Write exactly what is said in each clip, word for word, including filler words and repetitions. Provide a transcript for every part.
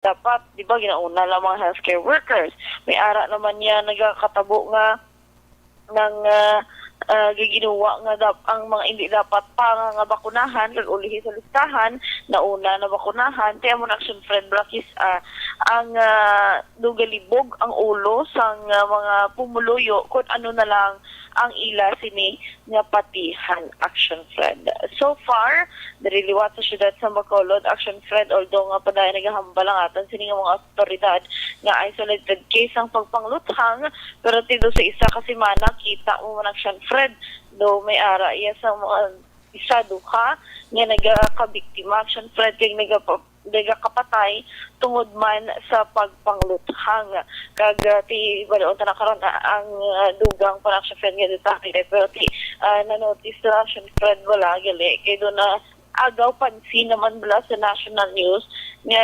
Dapat, di ba, ginauna lang mga healthcare workers. May ara naman niya nagakatabo nga nang ah, ah, giginuwa nga dap- ang mga hindi dapat pa nga, nga bakunahan kag ulihi sa listahan, nauna na bakunahan. Kaya mo na, Action Fred, bala kis-a ang ah, dugalibog ang ulo sang ah, mga pumuluyo kung ano na lang ang ila sini nga patihan, Action Fred. So far, diri liwat sa siyudad sa Bacolod, Action Fred, although nga padayon nagahambal ang aton sini nga mga otoridad nga isolated case ang pagpangluthang, pero ti do sa isa ka semana, kita mo man, Action Fred, do may ara iya sa mga isa, duha nga nagakabiktima, Action Fred, kay nagapa- nagakapatay tungod man sa pagpangluthang. Kag ah, ti balion ta na karon, ah, ang ah, dugang pa, Action Fred, nga detalye, pero ti ah, na-notice ra, Action Fred, bala gali kay do na agaw pansin naman bala sa national news nga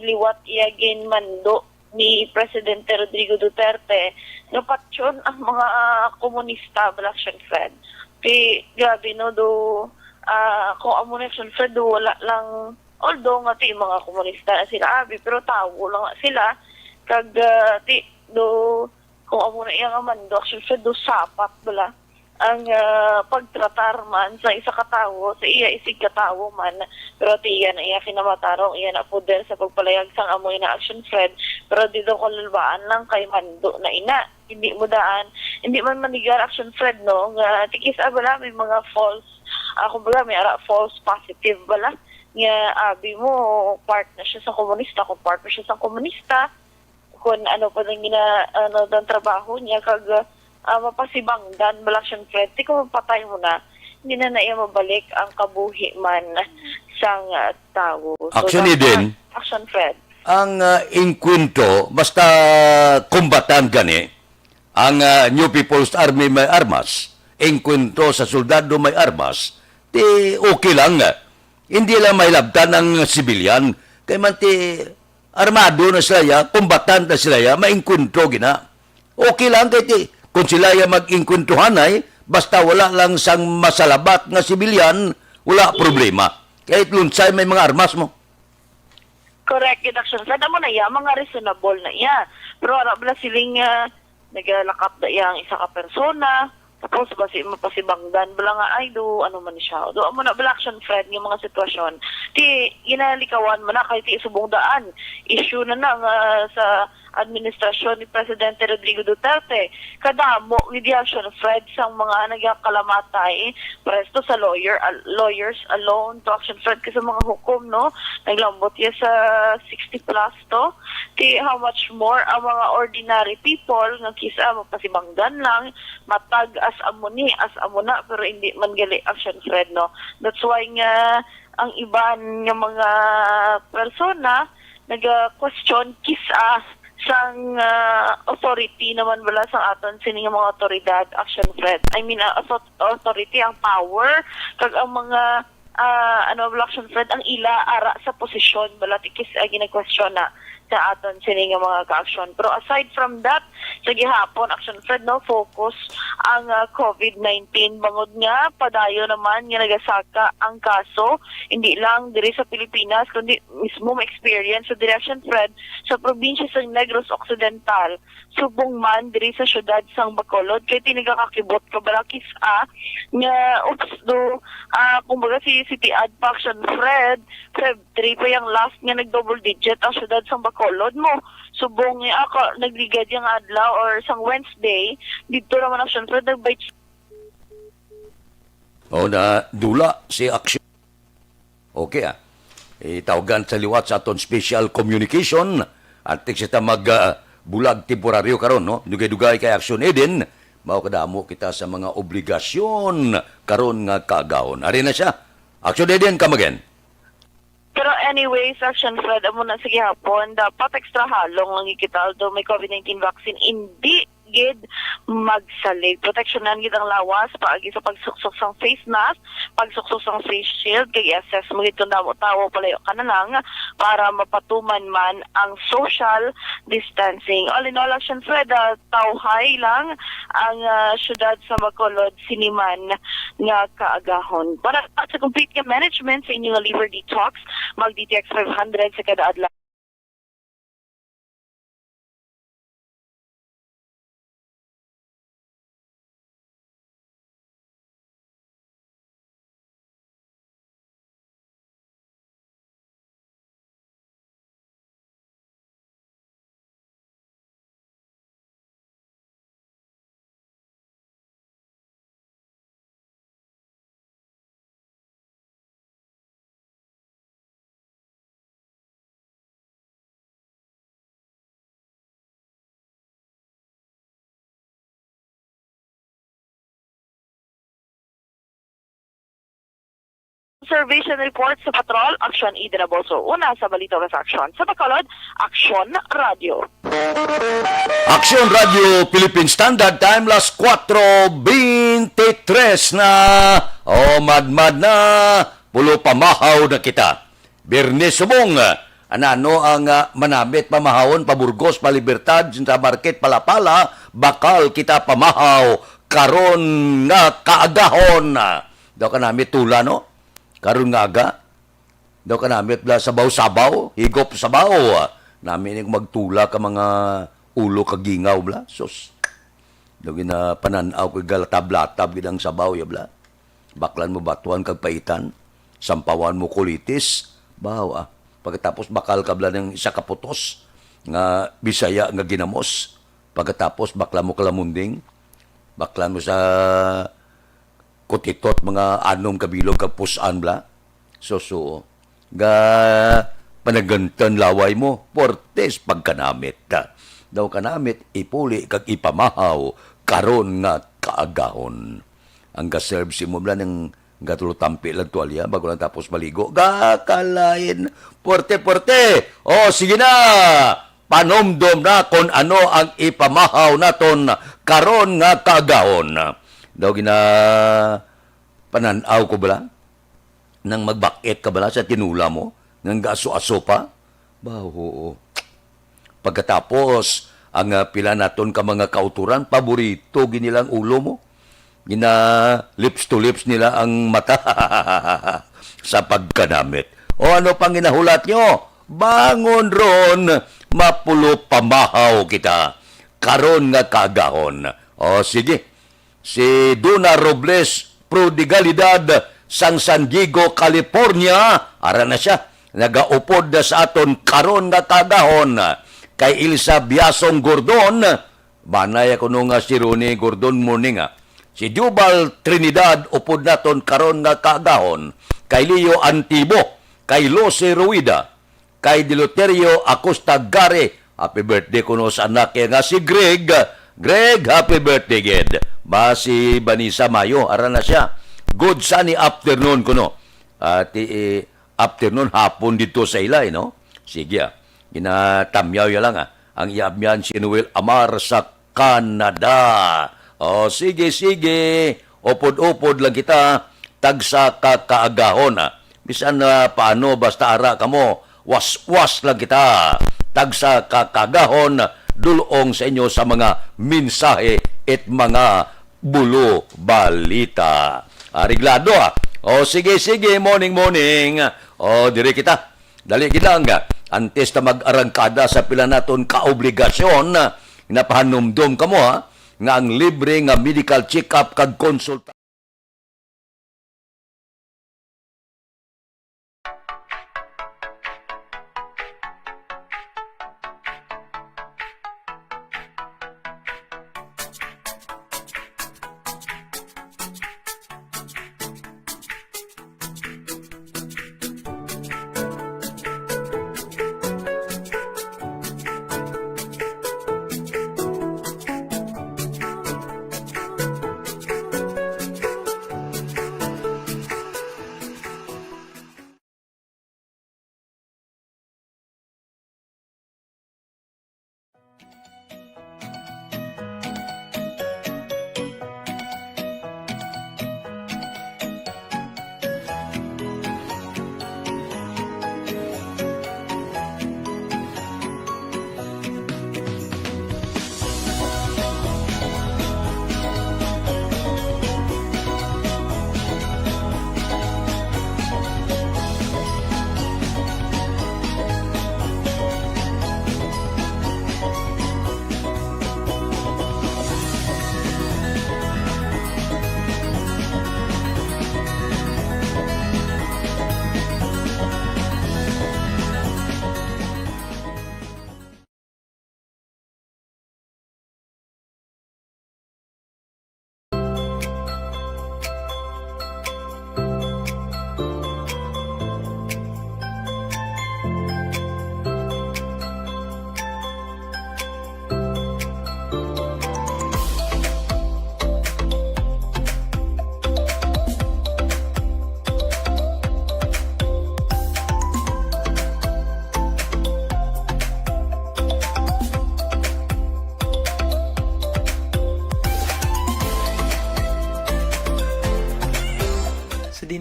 liwat iya ginmando ni Presidente Rodrigo Duterte nga patyon ang mga ah, komunista, bala, Action Fred. Kay grabe, no, do ah, kung amo na, Action Fred, do wala lang, although nga ti mga komunista na sila, abi, pero tawo lang na sila. Kag ah, ti do kung amo na iya nga mando, Action Fred, do sapat bala ang ah, pagtratar man sa isa ka tawo, sa iya isig ka tawo man, pero ti iya na iya kinamatarong, iya na poder sa pagpalayag sang amo ina, Action Fred, pero dito ko lalbaan lang kay mando na ina. Hindi mo daan, hindi man manigar, Action Fred, no, nga ti kis-a bala may mga false, ah, kumbaga, may ara false positive bala nga abi mo part na siya sa komunista, kung part na siya sa komunista, kung ano pa nang gina, ano, ang trabaho niya, kag ah, mapasibangdan bala, Action Fred, ti kung mapatay mo na, hindi na na iya mabalik ang kabuhi man sang ah, tawo. So, Action dapat, Eden. Action Fred. Ang ah, engkwentro, basta kumbatan gani, ang ah, New People's Army may armas, engkwentro sa soldado may armas, ti okay lang. Hindi lang mahilabtan ang sibilyan, kay man ti armado na sila ya, kumbatan na sila ya, maengkwentro gina. Okay lang kay ti, kung sila ya mag-engkwentruhanay, basta wala lang sang masalabat nga sibilyan, wala problema. Kahit lunsay may mga armas mo. Correct, Gid Action Fred. Amo na iya, mga reasonable na iya. Pero ara bala siling ah, nagalakat na iya ang isa ka persona. Tapos basi mapasibangdan bala nga, ay, do, ano man siya. Do, amo na bala, Action Fred, nga mga sitwasyon. Ti, ginalikawan man na kay ti subong daan. Issue na na nga sa administrasyon ni Presidente Rodrigo Duterte. Kadamo gid, Action Fred, sang mga nagakalamatay, paresto sa lawyer, al- lawyers alone to, Action Fred, kay sa mga hukom, no? Naglambot iya sa sixty plus to. Ti how much more ang mga ordinary people nga kis-a mapasibangdan lang, matag as amo ni, as amo na, pero hindi man gali, Action Fred, no? That's why nga ang iban nga mga persona naga-question kis-a sang ah, authority naman bala sang aton sini nga mga otoridad, Action Fred. I mean, ah, author- authority, ang power, kag ang mga ah, ano bala, Action Fred, ang ila ara sa posisyon bala ti kis-a gina-question na sa aton sini nga mga ka-aksyon. Pero aside from that, sa gihapon, Action Fred, no, focus ang ah, covid nineteen, bangod nga padayon naman nga nagasaka ang kaso, hindi lang diri sa Pilipinas, kundi mismo ma-experience sa diri, Action Fred, sa probinsya sa Negros Occidental, subong man diri sa siyudad sang Bacolod, kay ti nagakakibot ka bala kis-a nga, oops, do, ah, kumbaga, si City Ad pa, Action Fred, Feb three pa yang last nga nag-double digit ang siyudad sang Bacolod mo. Subong nga, ah, ka, nagligad yang adlaw or sang Wednesday, didto naman, Action Fred, nag-, O na dula si Action. Okay, ah. Itawgan sa liwat sa aton special communication. Antes kita mag ah, bulag temporaryo karon, no? Dugay-dugay kay Action Eden, mao kadamo kita sa mga obligasyon karon nga kaagahon. Ari na siya. Action Eden, come again. Pero anyways, Action Fred, amo na sa gihapon, dapat extra halong lang gid kita, although may covid nineteen vaccine, hindi gid magsalig. Proteksyonan gid ang lawas paagi sa pagsuksok sang face mask, pagsuksok sang face shield, kag i-assess mo gid kung damo tawo, palayo ka na lang para mapatuman man ang social distancing. All in all, Action Fred, ah, tawhay lang ang ah, syudad sa Bacolod sini man nga kaagahon. Para sa complete nga management sa inyong liver detox, mag D T X five hundred sa kada adlaw. Observation report sa Patrol, Aksyon Ida Naboso. Una sa Balita Reaction. Sa Bacolod, Aksyon Radio. Aksyon Radio Philippine Standard Time, las kuwatro bente tres na. O, madmad na, pulo pamahaw na kita. Biyernes subong, anano ang, ah, manamit pamahawon pa Burgos, pa Libertad, Central Market, Palapala, bakal kita pamahaw karon nga kaagahon. Daw kanamit tula, no? Karon nga aga. Daw kanamit bala sabaw-sabaw, higop sabaw. Nami ni magtula ka mga ulo ka gingaw bala. Sus. Daw ginapanan-aw ko, galatab-latab gid ang sabaw ya bala. Baklan mo batuan kag paitan, sampawan mo kulitis, baw, ah. Pagkatapos bakal ka bala ng isa ka putos nga Bisaya nga ginamos. Pagkatapos bakla mo kalamunding, baklan mo sa kutitot mga anom ka bilog kag pus-an bala. So, so, ga panagantan laway mo, portes pagkanamit. Daw kanamit, ipuli kag ipamahaw karon nga kaagahon. Ang ga-serve si mo bala ng gatulo tampi lang tuwalya bago lang tapos maligo. Gakalain. Porte, porte. O, sige na. Panumdom na kon ano ang ipamahaw naton karon nga kaagahon. Daw gina panan-aw ko bala? Nang magbakit ka bala sa tinula mo? Nang gaaso-aso pa? Ba, oo. Pagkatapos, ang, ah, pila naton ka mga kauturan, paborito gid nila ang ulo mo. Gina lips to lips nila ang mata sa pagkanamit. O ano pang ginahulat nyo? Bangon ron, mapulo pamahaw kita. Karon nga kaagahon. O sige, si Duna Robles Prodigalidad sang San Diego, California, ara na siya, nagaupod na sa aton karon nga kaagahon. Kay Ilsa Biasong Gordon, banay ako no nga si Ronnie Gordon Morning, ah. Si Jubal Trinidad, upod naton karon nga kaagahon. Kay Leo Antibo, kay Lucy Ruida, kay Deloterio Acosta Gare. Happy birthday kuno sa anak niya nga si Greg. Greg, happy birthday gid. Ba si Vanessa Mayo, ara na siya. Good sunny afternoon kuno. Ati, eh, afternoon, hapon dito sa ila, eh, no? Sige, ah. Ginatamyaw ya lang, ah. Ang iya abyan si Noel Amar sa Canada. O, sige, sige. Upod-upod lang kita. Tagsa ka kaagahon, ah. Bisan na paano, basta ara kamo, was-was lang kita. Tagsa ka kaagahon, dulong sa inyo sa mga mensahe at mga bulo balita. Areglado, ah. O, sige, sige, morning, morning. O, diri kita. Dali gid lang, antes ta mag-arangkada sa pila naton ka obligasyon, napahanumdom kamo, ha, nga ang libre nga medical check-up kag konsulta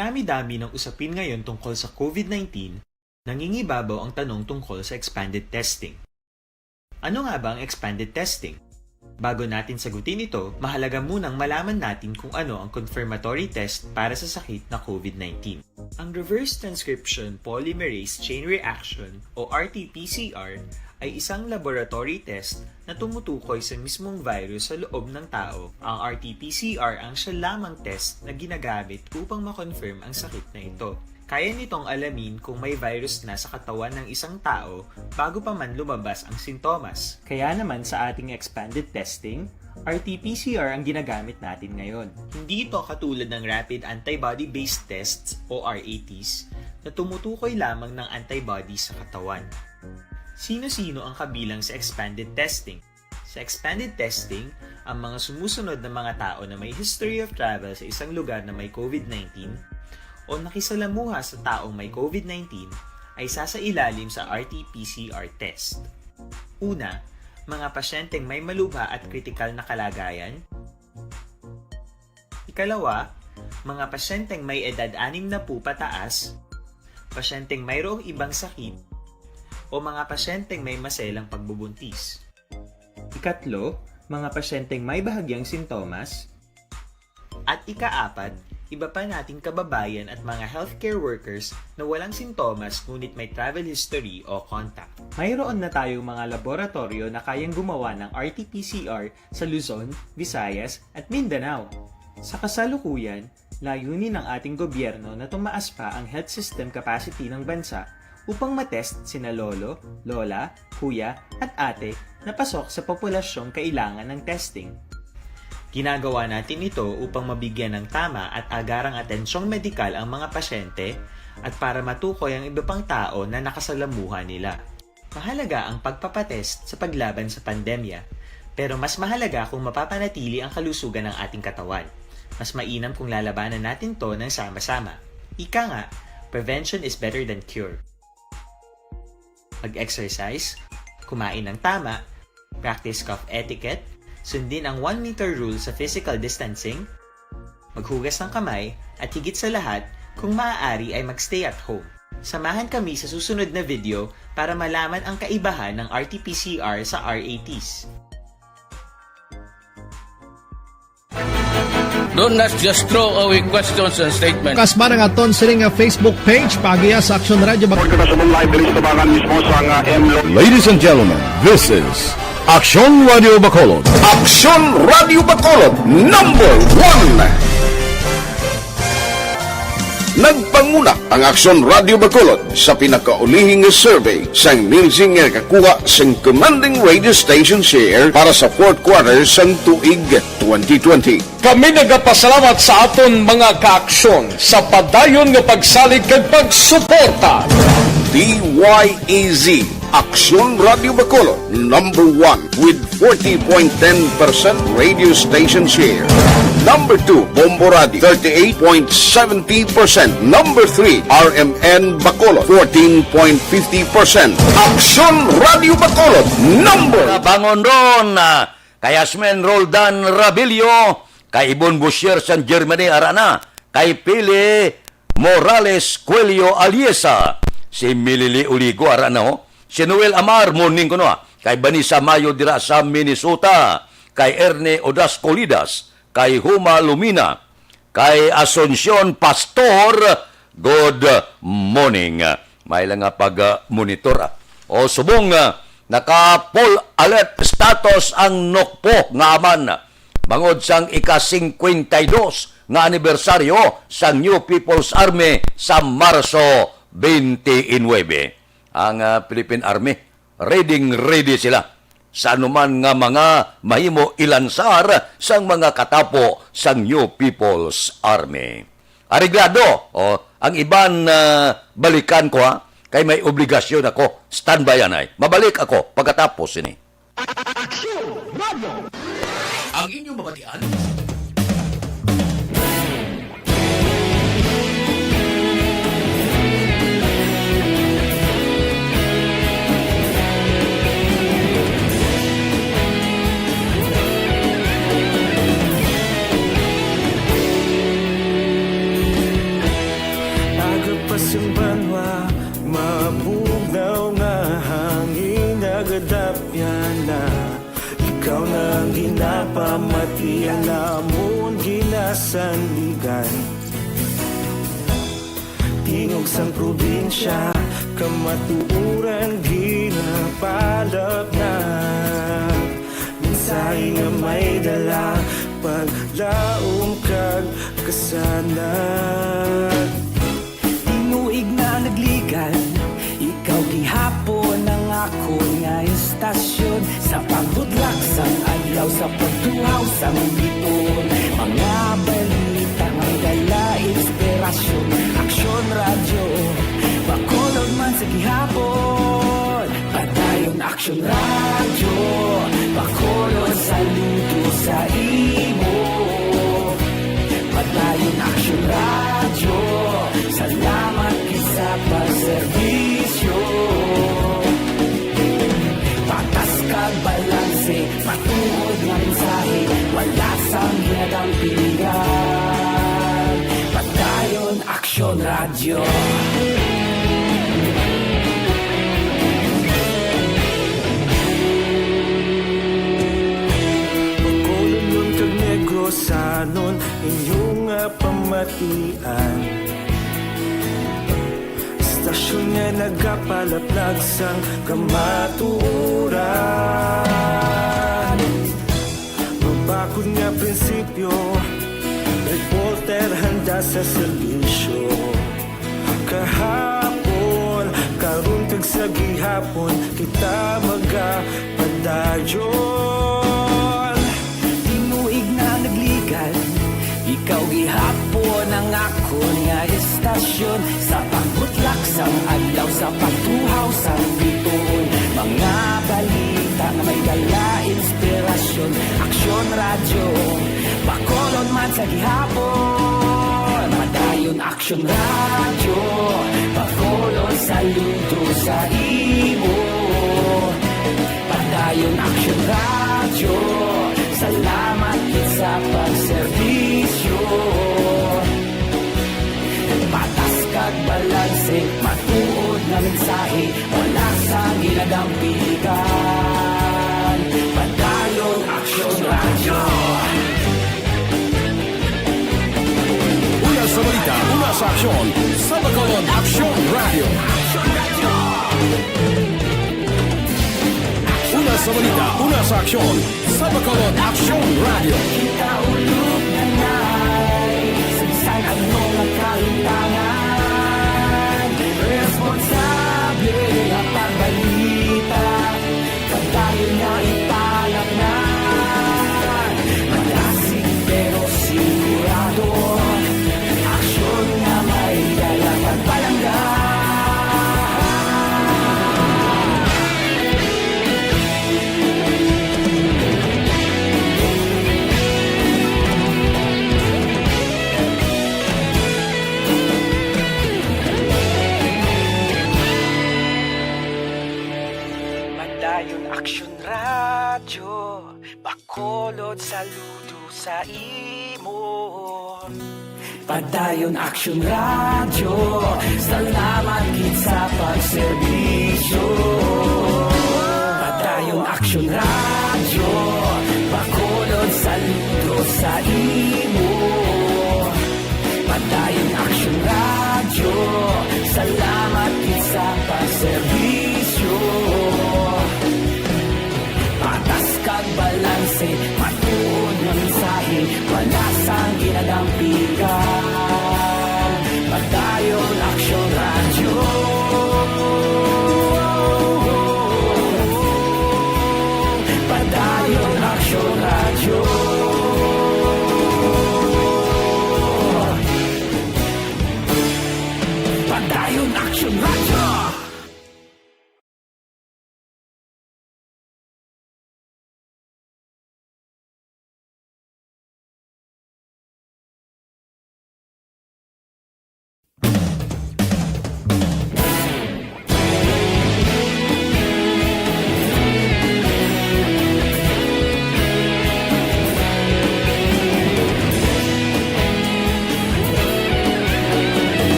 Dami-dami ng usapin ngayon tungkol sa COVID nineteen, nangingibabaw ang tanong tungkol sa expanded testing. Ano nga ba ang expanded testing? Bago natin sagutin ito, mahalaga munang malaman natin kung ano ang confirmatory test para sa sakit na COVID nineteen. Ang reverse transcription polymerase chain reaction o R T P C R ay isang laboratory test na tumutukoy sa mismong virus sa loob ng tao. Ang R T P C R ang siya lamang test na ginagamit upang ma-confirm ang sakit na ito. Kaya nitong alamin kung may virus na sa katawan ng isang tao bago pa man lumabas ang sintomas. Kaya naman sa ating expanded testing, R T P C R ang ginagamit natin ngayon. Hindi ito katulad ng rapid antibody-based tests o R A Ts na tumutukoy lamang ng antibodies sa katawan. Sino-sino ang kabilang sa expanded testing? Sa expanded testing, ang mga sumusunod na mga tao na may history of travel sa isang lugar na may COVID nineteen o nakisalamuha sa taong may COVID nineteen ay sasailalim sa R T P C R test. Una, mga pasyenteng may malubha at kritikal na kalagayan. Ikalawa, mga pasyenteng may edad anim na po pataas, pasyenteng mayroong ibang sakit, o mga pasyenteng may maselang pagbubuntis. Ikatlo, mga pasyenteng may bahagyang sintomas. At ikaapat, iba pa nating kababayan at mga healthcare workers na walang sintomas ngunit may travel history o contact. Mayroon na tayong mga laboratoryo na kayang gumawa ng R T P C R sa Luzon, Visayas, at Mindanao. Sa kasalukuyan, layunin ng ating gobyerno na tumaas pa ang health system capacity ng bansa upang matest sina lolo, lola, kuya, at ate na pasok sa populasyong kailangan ng testing. Ginagawa natin ito upang mabigyan ng tama at agarang atensyong medikal ang mga pasyente at para matukoy ang iba pang tao na nakasalamuha nila. Mahalaga ang pagpapatest sa paglaban sa pandemya, pero mas mahalaga kung mapapanatili ang kalusugan ng ating katawan. Mas mainam kung lalabanan natin 'to ng sama-sama. Ika nga, prevention is better than cure. Mag-exercise, kumain ng tama, practice cough etiquette, sundin ang one meter rule sa physical distancing, maghugas ng kamay, at higit sa lahat, kung maaari ay mag-stay at home. Samahan kami sa susunod na video para malaman ang kaibahan ng R T P C R sa R A Ts. Don't not just throw away questions and statements. Kasbara nga ton sining nga Facebook page pagiya sa Aksyon Radio Bacolod. Report na sa live diri sa tabangan mismo sa nga M. Ladies and gentlemen, this is Aksyon Radio Bacolod. Aksyon Radio Bacolod, number one. Nagpanguna ang Aksyon Radio Bacolod sa pinakaulihi nga survey sang Nielsen nga nakakuha sang commanding radio station share para sa fourth quarter sang tuig twenty twenty. Kami nagapasalamat sa aton mga kaaksyon sa padayon nga pagsalig kag pagsuporta. D Y E Z, Aksyon Radio Bacolod, number one with forty point ten percent radio station share. Number two, Bombo Radio, thirty-eight point seventy percent. Number three, R M N Bacolod, fourteen point fifty percent. Aksyon Radio Bacolod, number. Bangon ron, ah, kay Asmen Roldan Rabilio, kay Ibon Boucher San Germany, ara na, kay Pili Morales Cuello Aliesa, si Milili Uligo, ara na, oh, si Noel Amar, morning kuno, ah, kay Vanessa Mayo dira sa Minnesota, kay Ernie Odas Colidas, kay Huma Lumina, kay Asuncion Pastor, good morning. May lang nga pag-monitor, ah. O subong, ah, naka full alert status ang Nokpo nga aman bangod sang ika-singkwenta y dos nga anibersaryo sang New People's Army sa Marso twenty-nine. Ang, ah, Philippine Army, ready, ready sila sa anuman nga mga mahimo ilansar sang mga katapo sang New People's Army. Areglado, oh, ang iban, ah, balikan ko, ha, kay may obligasyon ako. Standby anay. Mabalik ako pagkatapos sini. Aksyon Radio! Ang inyong mabatian. Dapyana, ikaw na ang ginapamatian, amon ginasandigan. Tingog sang probinsya, kamatuoran ginapalapnag. Mensahe nga may dala, paglaom kag kasanag. Tinuig na nagligan, ikaw gihapon ang akon nga istasyon. Sa pagbudlak sang adlaw, sa pagtuhaw sang bituon, mga balita may dala inspirasyon. Aksyon Radyo, Bacolod man sa gihapon. Padayon Aksyon Radyo, Bacolod, saludo sa imo. Padayon Aksyon Radyo, salamat gid sa pagserbisyo. Patas kag balanse, matuod nga mensahe, wala sang ginadampigan. Padayon Aksyon Radyo. Bacolodnon kag Negrosanon, inyo nga pamatian. Istasyon nga nagapalaplag sang kamatuoran. Mabakod nga prinsipyo, reporter handa sa serbisyo. Kahapon, karon kag sa gihapon, kita magapadayon. Tinuig na nagligan, ikaw gihapon ang akon nga istasyon. Sa pagbutlak sang adlaw, sa pagtuhaw sang bituon, mga balita nga may dala inspirasyon. Aksyon Radyo, Bacolod man sa gihapon. Padayon Aksyon Radyo, Bacolod, saludo sa imo. Padayon Aksyon Radyo, salamat gid sa pagserbisyo. Patas kag balanse, matuod nga mensahe, wala sang ginadampigan. Padayon Aksyon Radyo. Una sa balita, una sa aksyon, sa Bacolod Aksyon Radyo. Una sa balita, una sa aksyon, sa Bacolod Aksyon Radyo. Kita ulog na nay, sa bisan ano nga kahimtangan, responsable nga pagbalita. Padayon nga ipalatnan, madasig pero sigurado. Aksyon nga may dala pagpalangga. Padayon Aksyon Radyo, Bacolod, saludo sa imo. Padayon Aksyon Radyo, salamat gid sa pagserbisyo. Padayon Aksyon Radyo, Bacolod, saludo sa imo. Padayon Aksyon Radyo, salamat gid sa pagserbisyo. Patas kag balanse, matuod nga mensahe, wala sang ginadampigan. Padayon Aksyon Radyo.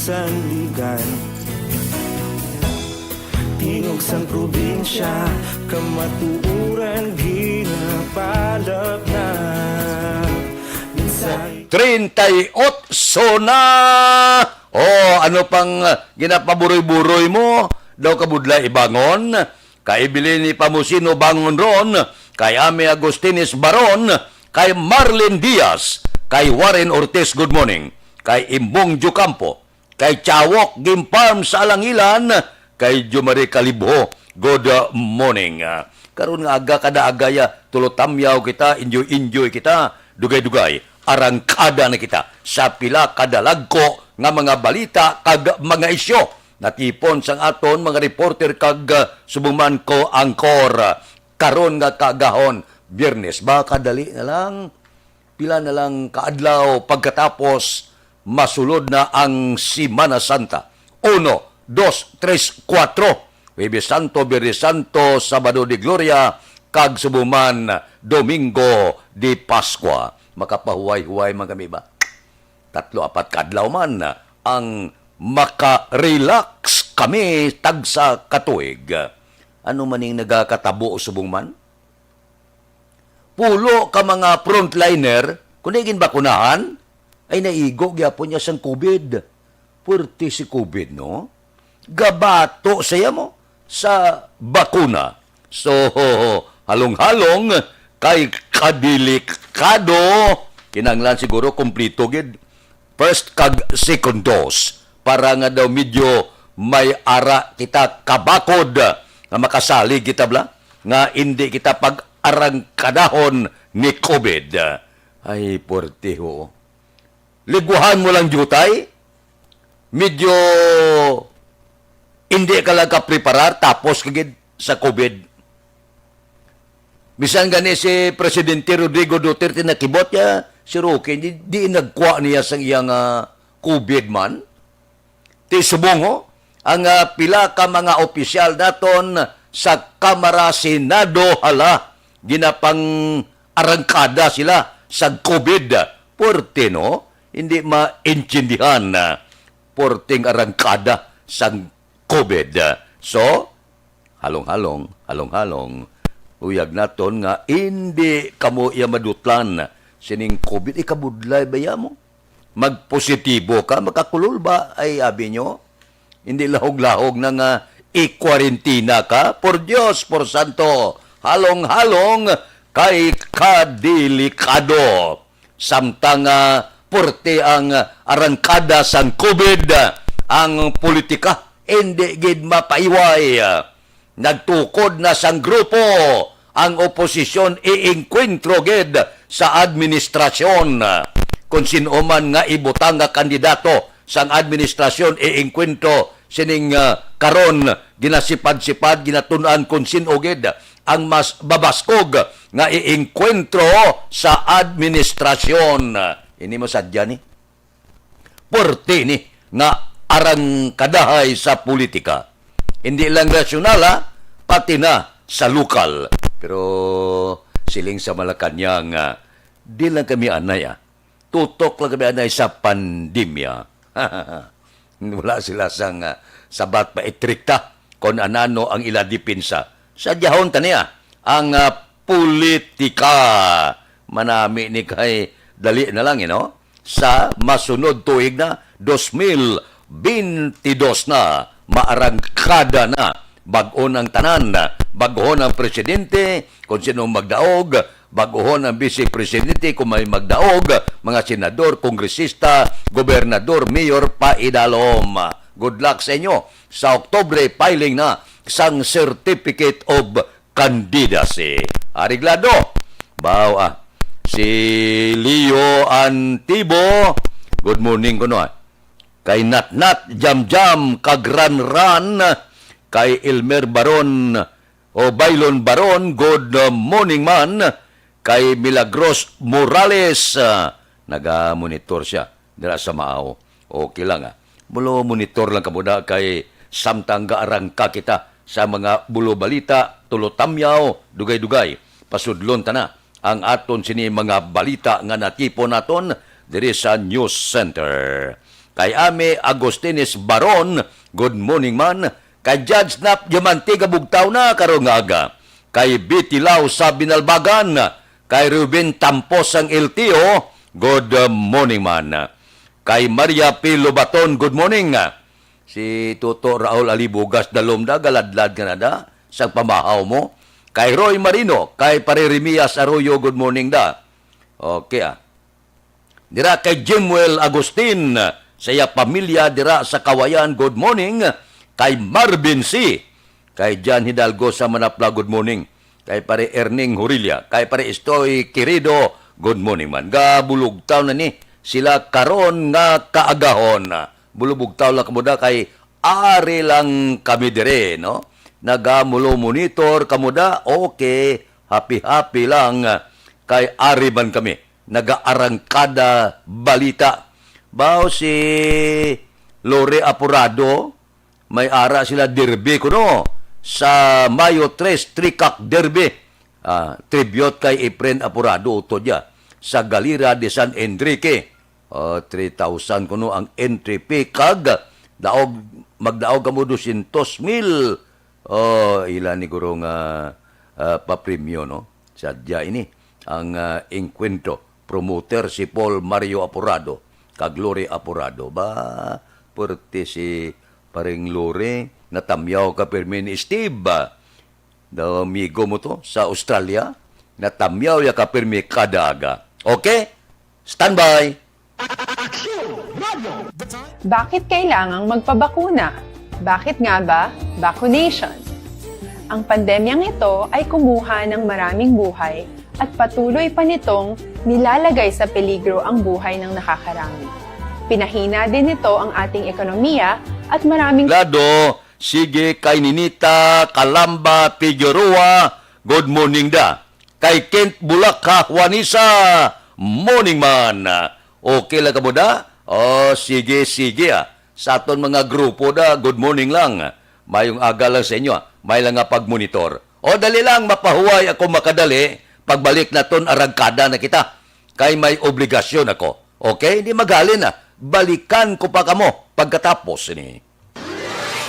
Sandigan. Tingog sang probinsya, kamatuoran ginapalabnan. Mensahe. Treinta y ocho na! Oh, ano pang, ah, ginapaburoy-buroy mo? Daw kabudlay ibangon? Kay Evelyn Pamusino, bangon ron. Kay Amy Agustines Baron. Kay Marlene Diaz. Kay Warren Ortiz, good morning. Kay Imbong Diocampo. Kay Chawok Game Farm sa Alangilan, kay Jomari Calibho, good, uh, morning. Ah, karon nga aga, kada agaya, tulotamyaw kita, enjoy-enjoy kita, dugay-dugay, arangkada na kita sa pila ka dalagko nga mga balita kag mga isyu. Natipon sang aton mga reporter kag, uh, subong man ko angkor. Karon nga kaagahon, Biyernes, ba, kadali na lang. Pila na lang ka adlaw pagkatapos masulod na ang Semana Santa. Uno, dos, tres, kuwatro. Huwebes Santo, Biyernes Santo, Sabado de Gloria, kag subong man Domingo de Pascua. Makapahuway-huway man kami ba? Tatlo, apat ka adlaw man ang maka-relax kami tagsa ka tuig. Ano man ning nagakatabo subong man? Pulo ka mga frontliner, kung di ginbakunahan, ay naigo gyapon niya sang COVID. Puwerte si COVID, no? Gabato siya mo sa bakuna. So, halong-halong kay kadelikado, kinahanglan siguro kumplito gid first kag second dose para nga daw medyo may ara kita kabakod nga makasalig kita bala, nga indi kita pag-arangkadahon ni COVID. Ay, puwerte ho. Liguhan mo lang diutay, medyo indi ka lang kapreparar, tapos ka gid sa COVID. Bisan gani si Presidente Rodrigo Duterte nakibot niya, si Roque, di, di nagkuha niya sang iyang, ah, COVID man. Ti subong, ho, ang, ah, pila ka mga opisyal naton sa Kamara, Senado, hala, ginapang-arangkada sila sa COVID. Puwerte, no? Hindi maintindihan na puwerteng arangkada sang COVID. So, halong-halong, halong-halong, uyag naton nga indi kamo iya madutlan sining COVID. Ikabudlay ba ya mo? Magpositibo ka, makakulol ba? Ay, abi nyo, hindi lahog-lahog na nga ikwarentina ka. Por Dios, por santo, halong-halong kay kadelikado. Samtang, ah, puwerte ang, ah, arangkada sang COVID, ah, ang politika indi gid mapaiway. Nagtukod na sang grupo ang oposisyon iengkwentro gid sa administrasyon. Kon sin-o man nga ibutang nga kandidato sang administrasyon iengkwentro sining, ah, karon, ginasipad-sipad, ginatun-an kon sin-o gid ang mas mabaskog nga iengkwentro sa administrasyon. Ini mo sadya ni. Puwerte ni nga arangkadahay sa politika. Hindi lang nasyonal, ha, pati na sa lokal. Pero siling sa Malacañang, ah, di lang kami anay, ah. Tutok lang kami anay sa pandemya. Wala sila sang, ah, sabat pa itrikta kon anano ang ila depensa. Sadyahon ta niya ang, ah, politika. Manami ni kay dali na lang, you know? Sa masunod tuig na, dos mil benti dos na, maarangkada na. Bag-o ang tanan, bag-o ang presidente, kung sino magdaog, bag-o ang vice presidente, kung may magdaog, mga senador, kongresista, gobernador, mayor, paidalom. Good luck sa inyo. Sa Oktubre, filing na sang Certificate of Candidacy. Areglado. Baw, ah. Si Leo Antibo, good morning kuno, ah. Kay Natnat Jamjam kag Ranran, kay Elmer Baron o Baylon Baron, good, uh, morning man. Kay Milagros Morales, ah, naga-monitor siya dira sa Maaw. Okay lang, ah. Mulo monitor lang kamo na kay samtang gaarangka kita sa mga bulo balita, tulo tamyaw, dugay-dugay. Pasudlon ta na ang aton sini mga balita nga natipon naton diri sa News Center. Kay Ami Agustines Baron, good morning man. Kay Judge Nap Diamante, kabugtaw na karong aga. Kay Betty Lau sa Binalbagan, kay Ruben Tampos sang L T O, good morning man. Kay Maria P. Lobaton, good morning. Si Toto Raul Alibugas Dalom da, galadlad ka na da, sang pamahaw mo. Kay Roy Marino, kay Pare Remias Arroyo, good morning da. Okay, ah. Dira kay Jimwell Agustin, sa iya pamilya dira sa Kawayan, good morning. Kay Marvin C. Kay John Hidalgo sa Manapla, good morning. Kay Pare Erning Hurilla, kay Pare Estoy Querido, good morning man. Gabulugtaw na ni sila karon nga kaagahon. Bulubugtaw lang kamo da kay ari lang kami dire, no? Nagamulo monitor kamo da, okay, happy-happy lang kay ari man kami. Nagaarangkada balita. Bao si Lore Apurado, may ara sila derby kuno sa Mayo tres, Trikak Derby. Ah, tribute kay Efren Apurado utod ya sa Galera de San Enrique. Ah, three thousand kuno ang entry fee kag daog, magdaog kamo dosyentos mil. Oh, ila ni guro nga, ah, papremyo, no? Sadya ini ang, ah, engkwentro. Promoter si Paul Mario Apurado kag Lori Apurado. Ba, pwerte si Paring Lori. Natamyaw ka pirmi ni Steve, ah. Daw amigo mo to sa Australia. Natamyaw ya ka pirmi kada aga. Okay? Standby! Bakit kailangang magpabakuna? Bakit nga ba vaccination? Ang pandemyang ito ay kumuha ng maraming buhay at patuloy pa nitong nilalagay sa peligro ang buhay ng nakakarami. Pinahina din nito ang ating ekonomiya at maraming Lado, sige kay Ninita Kalamba Figueroa, good morning da. Kay Kent Bulak ha Juanisa, morning man. Okay lang kamo da? Oh, sige, sige ah. Sa aton mga grupo da, good morning lang. Mayong aga lang sa inyo ah. May lang nga pagmonitor. O dali lang, mapahuway ako makadali. Pagbalik naton arangkada na kita. Kay may obligasyon ako. Okay? Di magalin ah. Balikan ko pa kamo pagkatapos ni.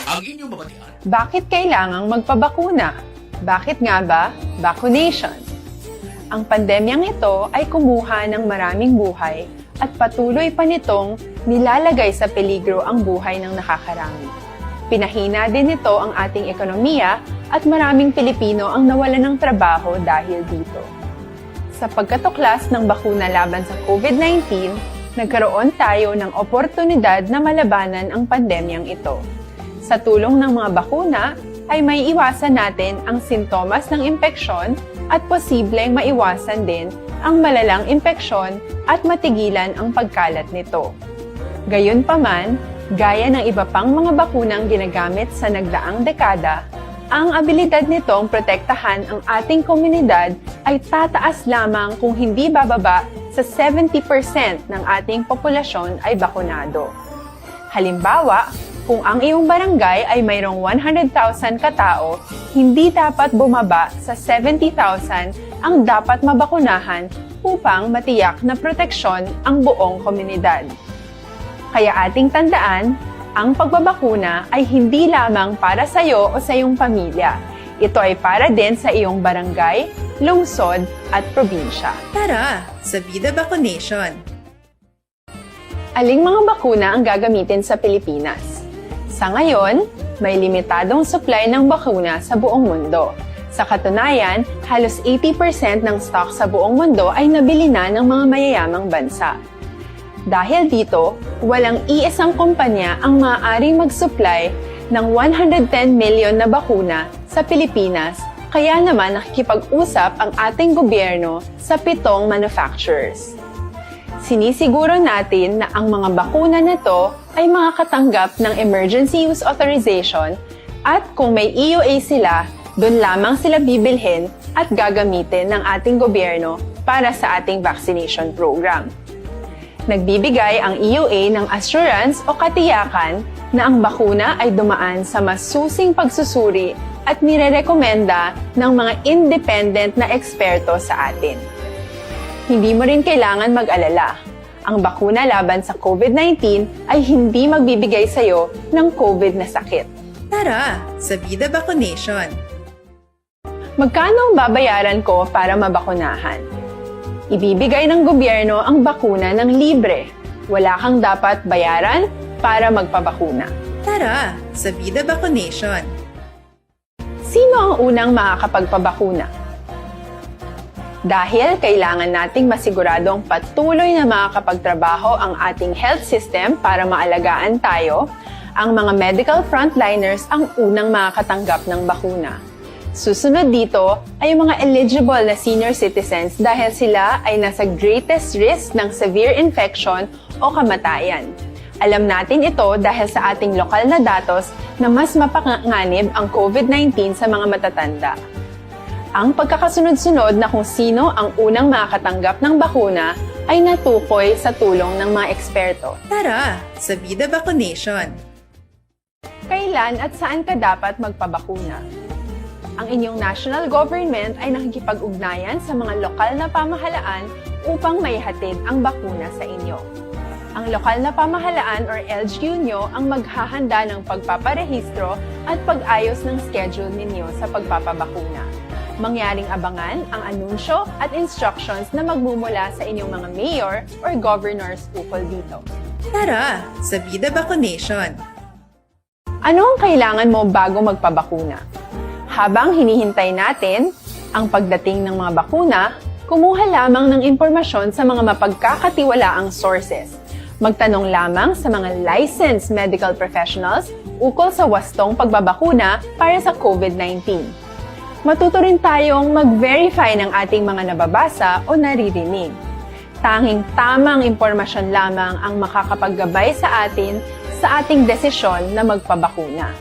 Ang inyong mabatian. Bakit kailangang magpabakuna? Bakit nga ba vaccination? Ang pandemyang ito ay kumuha ng maraming buhay at patuloy pa nitong nilalagay sa peligro ang buhay ng nakakarami. Pinahina din nito ang ating ekonomiya at maraming Pilipino ang nawalan ng trabaho dahil dito. Sa pagkatuklas ng bakuna laban sa COVID nineteen, nagkaroon tayo ng oportunidad na malabanan ang pandemyang ito. Sa tulong ng mga bakuna, ay may iwasan natin ang sintomas ng impeksyon at posibleng maiwasan din ang malalang impeksyon at matigilan ang pagkalat nito. Gayunpaman, gaya ng iba pang mga bakunang ginagamit sa nagdaang dekada, ang abilidad nitong protektahan ang ating komunidad ay tataas lamang kung hindi bababa sa seventy percent ng ating populasyon ay bakunado. Halimbawa, kung ang iyong barangay ay mayroong one hundred thousand katao, hindi dapat bumaba sa seventy thousand ang dapat mabakunahan upang matiyak na proteksyon ang buong komunidad. Kaya ating tandaan, ang pagbabakuna ay hindi lamang para sa iyo o sa iyong pamilya. Ito ay para din sa iyong barangay, lungsod, at probinsya. Tara, sa Vida Vaccination! Aling mga bakuna ang gagamitin sa Pilipinas? Sa ngayon, may limitadong supply ng bakuna sa buong mundo. Sa katunayan, halos eighty percent ng stock sa buong mundo ay nabili na ng mga mayayamang bansa. Dahil dito, walang iisang kumpanya ang maaaring mag-supply ng one hundred ten million na bakuna sa Pilipinas, kaya naman nakikipag-usap ang ating gobyerno sa pitong manufacturers. Sinisiguro natin na ang mga bakuna na to ay makakatanggap ng emergency use authorization at kung may E U A sila, doon lamang sila bibilhin at gagamitin ng ating gobyerno para sa ating vaccination program. Nagbibigay ang E U A ng assurance o katiyakan na ang bakuna ay dumaan sa masusing pagsusuri at nirerekomenda ng mga independent na eksperto sa atin. Hindi mo rin kailangan mag-alala. Ang bakuna laban sa COVID nineteen ay hindi magbibigay sa iyo ng COVID na sakit. Tara sa Vida Vaccination! Magkano ang babayaran ko para mabakunahan? Ibibigay ng gobyerno ang bakuna ng libre. Wala kang dapat bayaran para magpabakuna. Tara sa Vida Vaccination! Sino ang unang makakapagpabakuna? Dahil kailangan nating masiguradong patuloy na makakapagtrabaho ang ating health system para maalagaan tayo, ang mga medical frontliners ang unang makakatanggap ng bakuna. Susunod dito ay ang mga eligible na senior citizens dahil sila ay nasa greatest risk ng severe infection o kamatayan. Alam natin ito dahil sa ating lokal na datos na mas mapanganib ang COVID nineteen sa mga matatanda. Ang pagkakasunod-sunod na kung sino ang unang makakatanggap ng bakuna ay natukoy sa tulong ng mga eksperto. Tara sa Vida Vaccination! Kailan at saan ka dapat magpabakuna? Ang inyong national government ay nakikipag-ugnayan sa mga lokal na pamahalaan upang maihatid ang bakuna sa inyo. Ang lokal na pamahalaan or L G U nyo ang maghahanda ng pagpaparehistro at pag-ayos ng schedule ninyo sa pagpapabakuna. Mangyaring abangan ang anunsyo at instructions na magmumula sa inyong mga mayor or governors ukol dito. Tara sa Vida Vaccination! Ano ang kailangan mo bago magpabakuna? Habang hinihintay natin ang pagdating ng mga bakuna, kumuha lamang ng impormasyon sa mga mapagkakatiwalaang sources. Magtanong lamang sa mga licensed medical professionals ukol sa wastong pagbabakuna para sa COVID nineteen. Matuto rin tayong mag-verify ng ating mga nababasa o naririnig. Tanging tamang impormasyon lamang ang makakapaggabay sa atin sa ating desisyon na magpabakuna.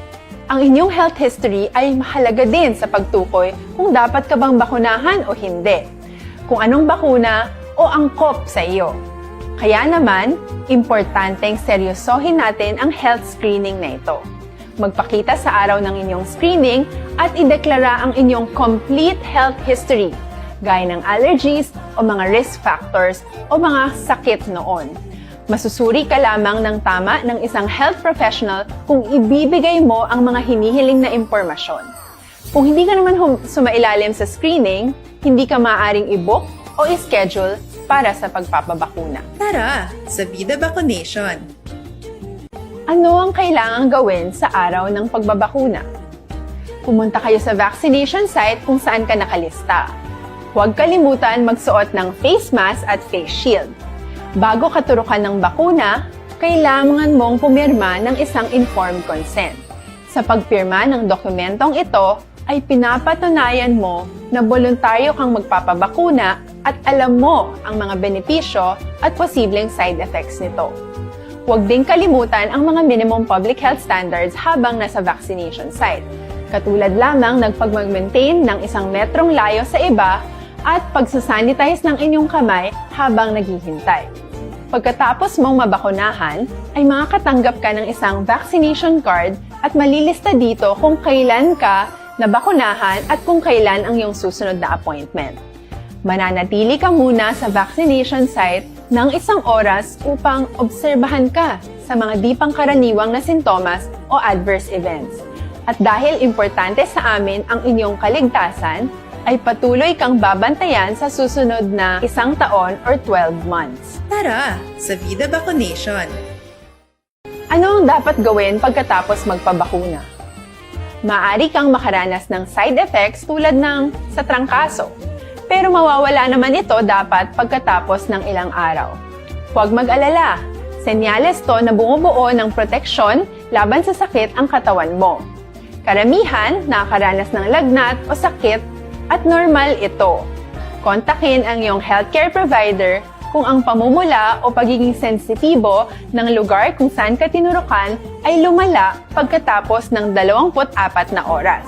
Ang inyong health history ay mahalaga din sa pagtukoy kung dapat ka bang bakunahan o hindi, kung anong bakuna o angkop sa iyo. Kaya naman, importanteng seryosohin natin ang health screening na ito. Magpakita sa araw ng inyong screening at ideklara ang inyong complete health history, gaya ng allergies o mga risk factors o mga sakit noon. Masusuri ka lamang ng tama ng isang health professional kung ibibigay mo ang mga hinihiling na impormasyon. Kung hindi ka naman hum- sumailalim sa screening, hindi ka maaaring i-book o i-schedule para sa pagpapabakuna. Tara sa Vida Vaccination! Ano ang kailangang gawin sa araw ng pagbabakuna? Pumunta kayo sa vaccination site kung saan ka nakalista. Huwag kalimutan magsuot ng face mask at face shield. Bago katurukan ng bakuna, kailangan mong pumirma ng isang informed consent. Sa pagpirma ng dokumentong ito, ay pinapatunayan mo na boluntaryo kang magpapabakuna at alam mo ang mga benepisyo at posibleng side effects nito. Huwag ding kalimutan ang mga minimum public health standards habang nasa vaccination site, katulad lamang ng pagmag-maintain ng isang metrong layo sa iba at pagsasanitize ng inyong kamay habang naghihintay. Pagkatapos mong mabakunahan, ay makakatanggap ka ng isang vaccination card at malilista dito kung kailan ka nabakunahan at kung kailan ang iyong susunod na appointment. Mananatili ka muna sa vaccination site ng isang oras upang obserbahan ka sa mga di pangkaraniwang na sintomas o adverse events. At dahil importante sa amin ang inyong kaligtasan, ay patuloy kang babantayan sa susunod na isang taon or twelve months. Tara sa Vida Vaccination! Ano ang dapat gawin pagkatapos magpabakuna? Maaari kang makaranas ng side effects tulad ng sa trangkaso, pero mawawala naman ito dapat pagkatapos ng ilang araw. Huwag mag-alala, senyales to na bumubuo ng proteksyon laban sa sakit ang katawan mo. Karamihan nakakaranas ng lagnat o sakit at normal ito. Kontakin ang iyong healthcare provider kung ang pamumula o pagiging sensitibo ng lugar kung saan ka tinurukan ay lumala pagkatapos ng dalawampu't apat na oras,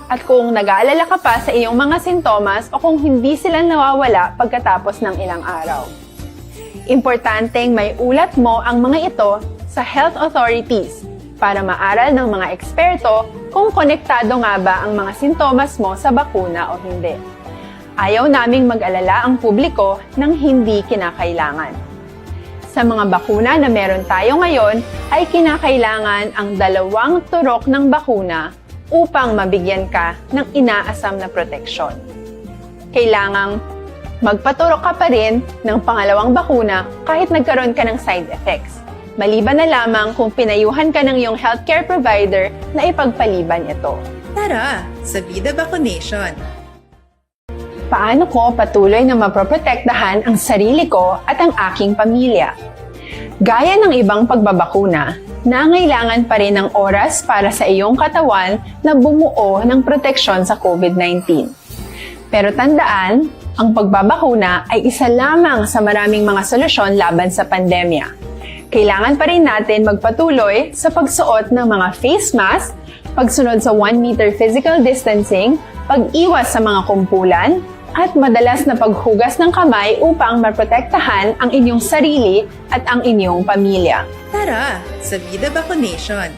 at kung nag-aalala ka pa sa iyong mga sintomas o kung hindi sila nawawala pagkatapos ng ilang araw. Importanteng maiulat mo ang mga ito sa health authorities para maaral ng mga eksperto kung konektado nga ba ang mga sintomas mo sa bakuna o hindi. Ayaw naming mag-alala ang publiko ng hindi kinakailangan. Sa mga bakuna na meron tayo ngayon, ay kinakailangan ang dalawang turok ng bakuna upang mabigyan ka ng inaasam na proteksyon. Kailangang magpaturok ka pa rin ng pangalawang bakuna kahit nagkaroon ka ng side effects, maliban na lamang kung pinayuhan ka ng iyong healthcare provider na ipagpaliban ito. Tara sa Vida Vaccination! Paano ko patuloy na maproprotektahan ang sarili ko at ang aking pamilya? Gaya ng ibang pagbabakuna, nangailangan pa rin ng oras para sa iyong katawan na bumuo ng proteksyon sa COVID nineteen. Pero tandaan, ang pagbabakuna ay isa lamang sa maraming mga solusyon laban sa pandemya. Kailangan pa rin natin magpatuloy sa pagsuot ng mga face mask, pagsunod sa one meter physical distancing, pag-iwas sa mga kumpulan, at madalas na paghugas ng kamay upang maprotektahan ang inyong sarili at ang inyong pamilya. Tara sa Vida Vaccination!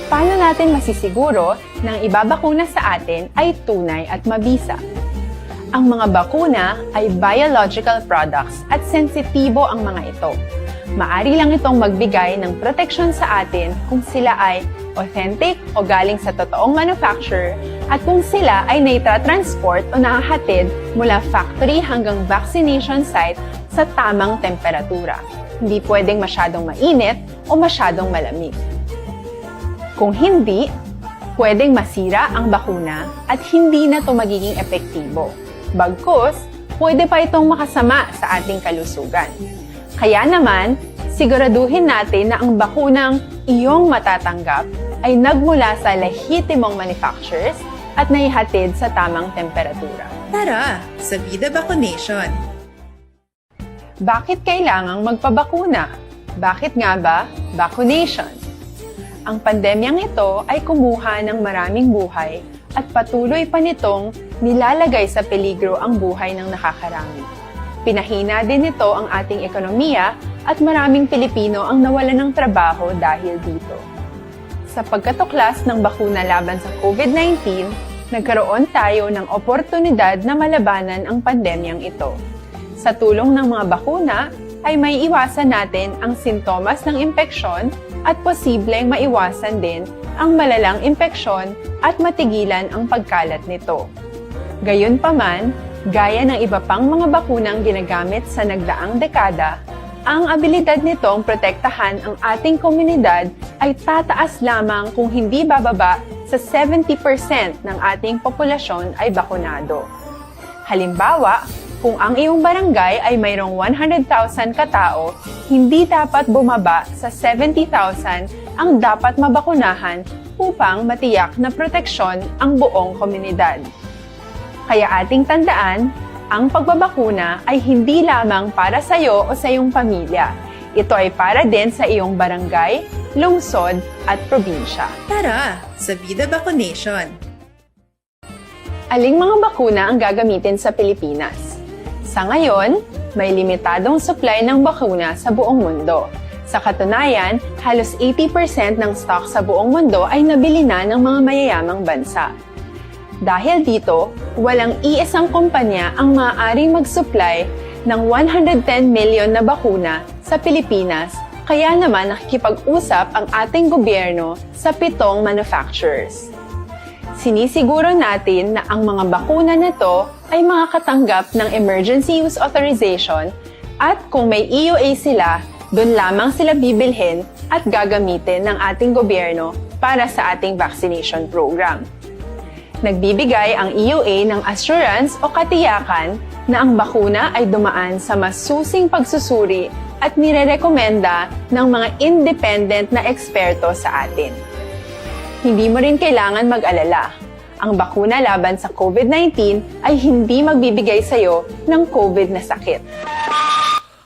Paano natin masisiguro na ang ibabakuna sa atin ay tunay at mabisa? Ang mga bakuna ay biological products at sensitibo ang mga ito. Maari lang itong magbigay ng proteksyon sa atin kung sila ay authentic o galing sa totoong manufacturer at kung sila ay naitatransport o nahahatid mula factory hanggang vaccination site sa tamang temperatura. Hindi pwedeng masyadong mainit o masyadong malamig. Kung hindi, pwedeng masira ang bakuna at hindi na ito magiging epektibo. Bagkus, pwede pa itong makasama sa ating kalusugan. Kaya naman, siguraduhin natin na ang bakunang iyong matatanggap ay nagmula sa lehitimong manufacturers at naihatid sa tamang temperatura. Tara sa Vida Vaccination! Bakit kailangang magpabakuna? Bakit nga ba vaccination? Ang pandemyang ito ay kumuha ng maraming buhay at patuloy pa nitong nilalagay sa peligro ang buhay ng nakakarami. Pinahina din nito ang ating ekonomiya at maraming Pilipino ang nawalan ng trabaho dahil dito. Sa pagkatuklas ng bakuna laban sa COVID nineteen, nagkaroon tayo ng oportunidad na malabanan ang pandemyang ito. Sa tulong ng mga bakuna, ay maiiwasan natin ang sintomas ng impeksyon at posibleng maiwasan din ang malalang impeksyon at matigilan ang pagkalat nito. Gayunpaman, gaya ng iba pang mga bakunang ginagamit sa nagdaang dekada, ang abilidad nitong protektahan ang ating komunidad ay tataas lamang kung hindi bababa sa seventy percent ng ating populasyon ay bakunado. Halimbawa, kung ang iyong barangay ay mayroong one hundred thousand katao, hindi dapat bumaba sa seventy thousand ang dapat mabakunahan upang matiyak na proteksyon ang buong komunidad. Kaya ating tandaan, ang pagbabakuna ay hindi lamang para sa iyo o sa iyong pamilya. Ito ay para din sa iyong barangay, lungsod, at probinsya. Tara sa Vida Vaccination! Aling mga bakuna ang gagamitin sa Pilipinas? Sa ngayon, may limitadong supply ng bakuna sa buong mundo. Sa katunayan, halos eighty percent ng stock sa buong mundo ay nabili na ng mga mayayamang bansa. Dahil dito, walang iisang kumpanya ang maaaring mag-supply ng one hundred ten million na bakuna sa Pilipinas, kaya naman nakikipag-usap ang ating gobyerno sa pitong manufacturers. Sinisiguro natin na ang mga bakuna na to ay makakatanggap ng emergency use authorization at kung may E U A sila, doon lamang sila bibilhin at gagamitin ng ating gobyerno para sa ating vaccination program. Nagbibigay ang E U A ng assurance o katiyakan na ang bakuna ay dumaan sa masusing pagsusuri at nirerekomenda ng mga independent na eksperto sa atin. Hindi mo rin kailangan mag-alala. Ang bakuna laban sa COVID nineteen ay hindi magbibigay sa iyo ng COVID na sakit.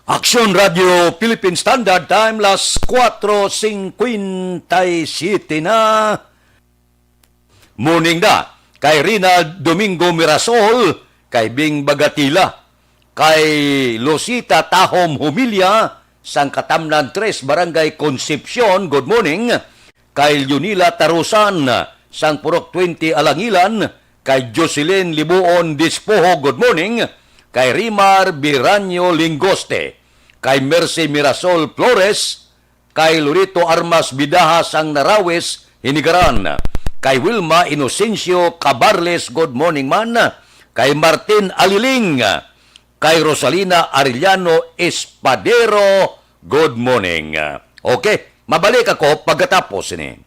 Aksyon Radio Philippine Standard Time, las kuwatro singkwenta y siyete na. Morning na kay Rinald Domingo Mirasol, kay Bing Bagatila, kay Losita Tahom Humilya, sang Katamnan Tres, Barangay Concepcion, good morning. Kay Leonila Tarusan, sang Purok Twenty Alangilan, kay Jocelyn Libuon Dispoho, good morning. Kay Rimar Biranyo Lingoste, kay Mercy Mirasol Flores, kay Lorito Armas Bidaha sang Narawis, Hinigaran, kay Wilma Inocencio Cabarles, good morning man, kay Martin Aliling, kay Rosalina Arellano Espadero, good morning. Okay, mabalik ako pagkatapos ni.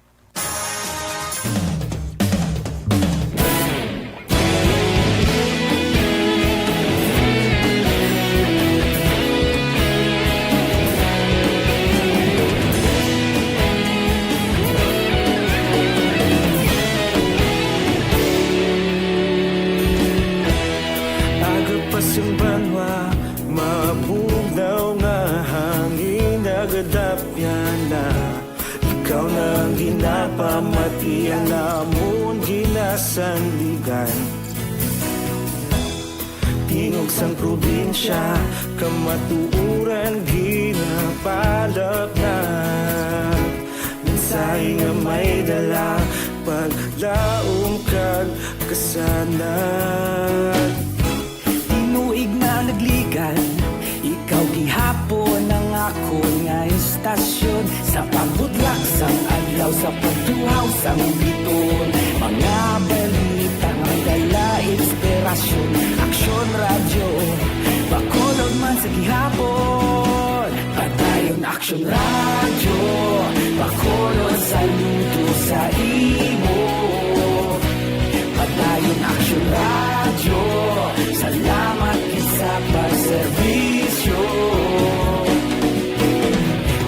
Aga pa sing banwa, mabugnaw nga hangin, nagadapyan na. Ikaw na ang ginapamati, ang amon ginasandigan. Tingog sang probinsya, kamatuoran ginapalapnag. Mensahe nga may dala, paglaom kag kasanag. Tinuig na nagligan, ikaw gihapon ang akon nga istasyon. Sa pagbutlak sang adlaw, sa pagtuhaw sang biton, mga balita may dala inspirasyon. Aksyon Radyo, Bacolod man sa gihapon. Padayon Aksyon Radyo, Bacolod, saludo sa imo. Padayon Aksyon Radyo, salamat gid sa pagserbisyo.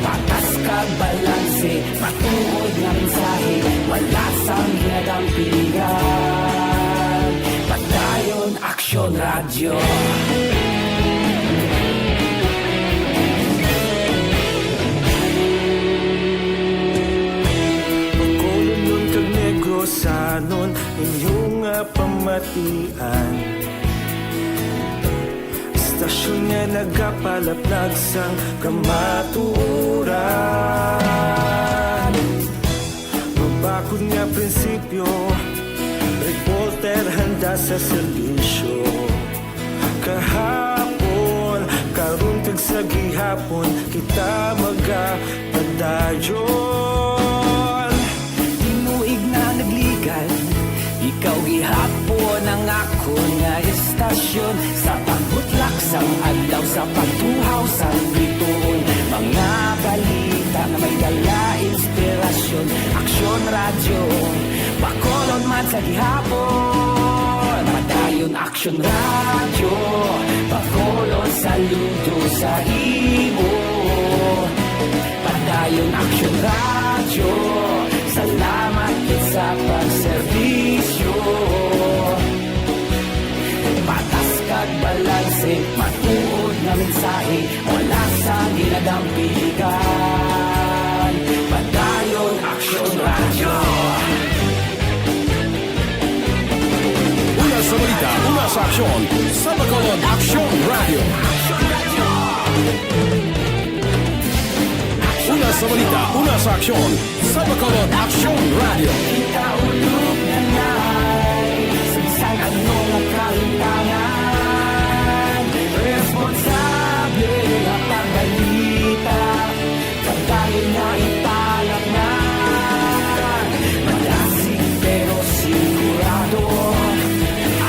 Patas kag balanse, matuod nga mensahe, wala sang ginadampigan. Padayon Aksyon Radyo. Bacolodnon kag Negrosanon, inyo nga pamatian. Istasyon nga nagapalaplag sang kamatuoran. Mabakod nga prinsipyo, reporter handa sa serbisyo. Kahapon, karon, kag sa gihapon, kita magapadayon. Tinuig na nagligan, ikaw gihapon ang akon nga istasyon. Sa pagbutlak sang adlaw, sa pagtuhaw sang biton, mga balita nga may dala inspirasyon. Aksyon Radyo, Bacolod man sa gihapon. Padayon Aksyon Radyo, Bacolod, saludo sa imo. Padayon Aksyon Radyo, salamat gid sa pagserbisyo. Patas kag balanse, matuod nga mensahe, wala sang ginadampigan. Padayon Aksyon Radyo. Una sa balita, una sa aksyon, sa Bacolod Aksyon Radyo. Una sa balita, una sa aksyon, sa Bacolod Aksyon Radyo. Ikaulog na na'y sa bisan ano nga kahimtangan. Responsable nga pagbalita, pagdali nga ipalapnan. Malasig pero sigurado,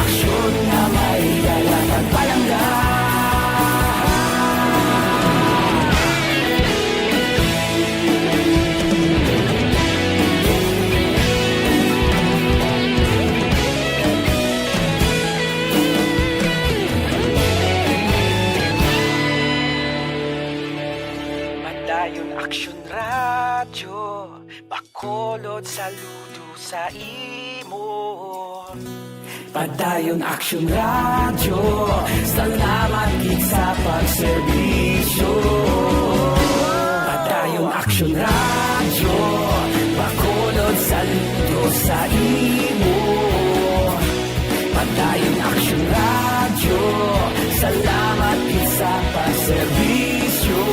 aksyon nga may dala kag palangga. Padayon Aksyon Radyo, Bacolod, saludo sa imo. Padayon Aksyon Radyo, salamat gid sa pagserbisyo. Padayon Aksyon Radyo, Bacolod, saludo sa imo. Padayon Aksyon Radyo, salamat gid sa pagserbisyo.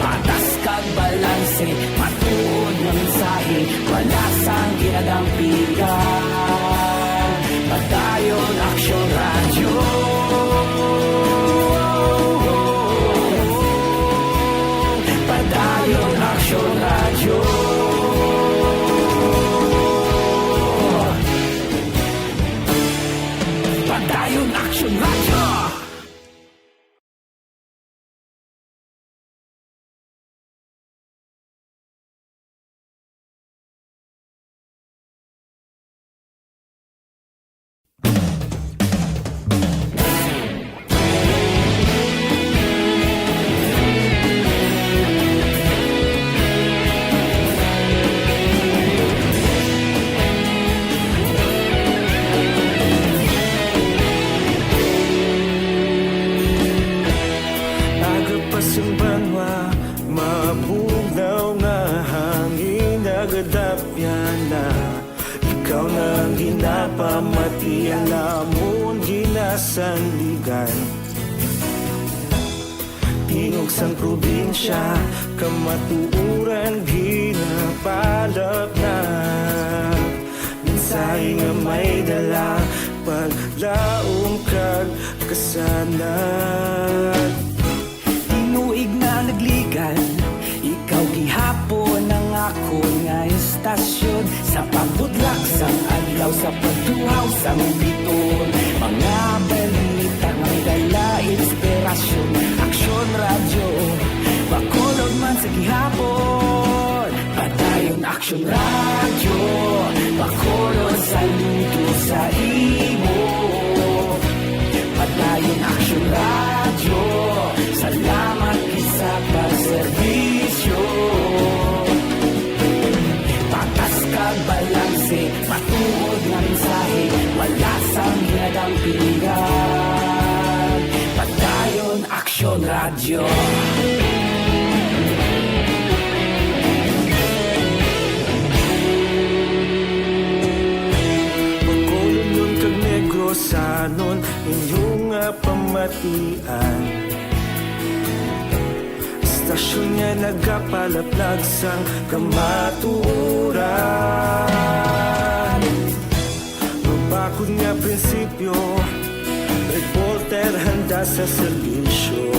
Patas kag balanse, matuod nga mensahe, wala sang ginadampigan. Padayon Aksyon Radyo. Ang ginapamati ang amon ginasandigan. Tingog sang probinsya, kamatuoran ginapalapnap. Mensahe nga may dala, paglaom kag kasanag. Tinuig na nagligan, ikaw gihapon ang akon nga istasyon. Sa pagbutlak sang adlaw, sa pagtuhaw sang biton, mga balita nga may dala inspirasyon. Aksyon Radyo, Bacolod man sa gihapon. Padayon Aksyon Radyo, Bacolod, saludo sa imo. Padayon Aksyon Radyo, salamat gid sa pagserbisyo. Patas kag balanse, matuod nga mensahe, wala sang ginadampingan. Padayon Aksyon Radyo. Bacolodnon kag Negrosanon, inyo nga pamatian. Istasyon nga nagapalaplag sang kamatuoran. Mabakod nga prinsipyo, reporter handa sa serbisyo.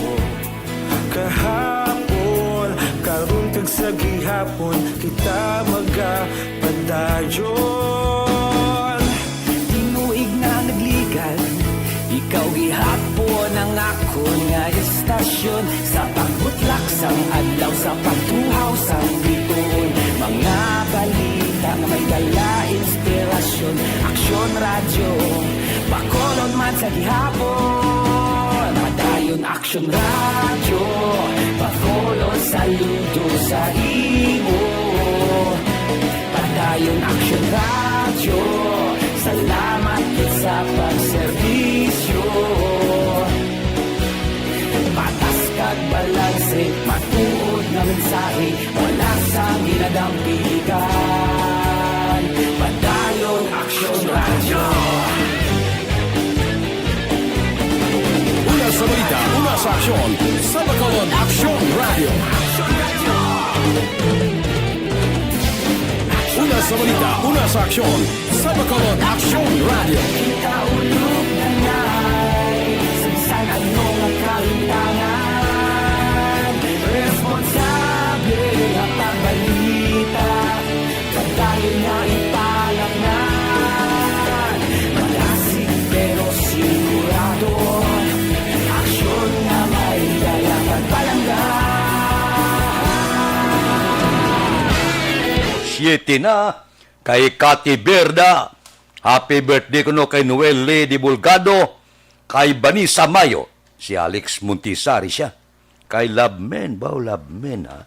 Kahapon, karon kag sa gihapon, kita magapadayon. Tinuig na nagligan, ikaw gihapon ang akon nga istasyon. Sa pagbutlak sang adlaw, sa pagtuhaw sang biton, mga balita nga may dala inspirasyon. Aksyon Radyo, Bacolod man sa gihapon. Padayon Aksyon Radyo, Bacolod, saludo sa imo. Padayon Aksyon Radyo, salamat gid sa pagserbisyo. Patas kag balanse, matuod nga mensahe, wala sang ginadampigan. Padayon Aksyon Radyo. Una sa balita, una sa aksyon, sa Bacolod Aksyon Radyo. Una sa balita, una sa aksyon, sa Bacolod Aksyon Radyo. Kita ulog na nay, sa bisan ano nga kalimtangan, responsable nga pagbalita, padayon nga ipalapnan. Malasig pero sigurado, aksyon nga may dala pagpalangga. Siete na, kay Cathy Berda. Happy birthday kuno kay Noel Lee Divulgado, kay Vanessa Mayo, si Alex Montisari siya. Kay Love Men, baw Love Men, ha?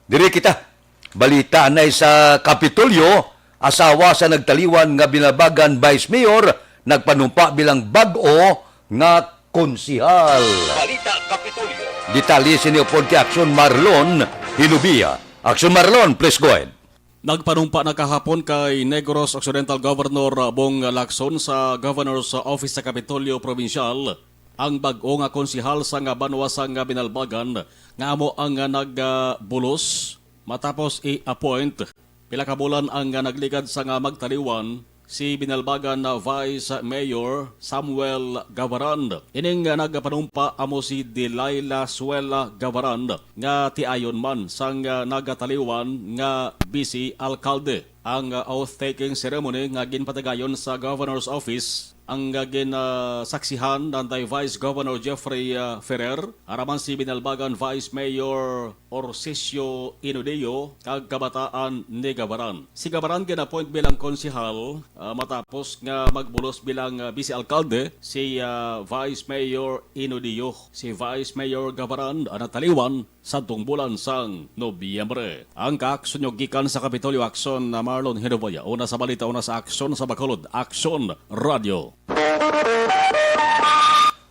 Diri kita. Balita anay sa Kapitolyo, asawa sa nagtaliwan nga Binalbagan Vice Mayor, nagpanumpa bilang bag-o nga konsehal. Balita Kapitolyo. Detalye sini upod kay Aksyon Marlon Hilubia. Aksyon Marlon, please go ahead. Nagpanumpa na kahapon kay Negros Occidental Governor Bong Lacson sa Governor's Office sa Kapitolyo Probinsyal ang bag-o nga konsehal sa nga banwa sa nga Binalbagan nga amo ang nagbulos matapos i-appoint pila ka bulan ang nagligad sa nga magtaliwan si Binalbagan na Vice Mayor Samuel Gavarand. Ining nagpanumpa amo si Delilah Suela Gavarand nga tiayon man sang nagataliwan nga vice alkalde. Ang oath-taking ceremony nga ginpatigayon sa Governor's Office ang ginasaksihan nanday Vice Governor Jeffrey, ah, Ferrer, araman si Binalbagan Vice Mayor Orcisio Inudeo kag kabataan ni Gabaran. Si Gabaran gin-appoint bilang konsehal, ah, matapos nga magbulos bilang, ah, vice alkalde si, ah, Vice Mayor Inudeo. Si Vice Mayor Gabaran ang nataliwan sadtong bulan sang Nobyembre. Ang kaaksyon nyo gikan sa Kapitolyo Aksyon na Marlon Hinuboya. Una sa balita, una sa aksyon sa Bacolod, Aksyon Radio.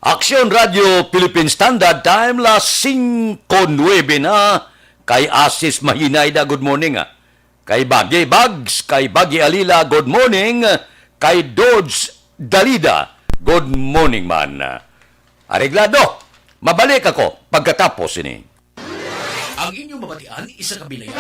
Aksyon Radio Philippine Standard Time, las singko nuebe na. Kay Asis Mahinay na, good morning, ah. Kay Bagi Bags, kay Bagi Alila, good morning. Kay Dodge Dalida, good morning man. Areglado, mabalik ako pagkatapos ini. Ang inyong mabatian, isa ka binayaan.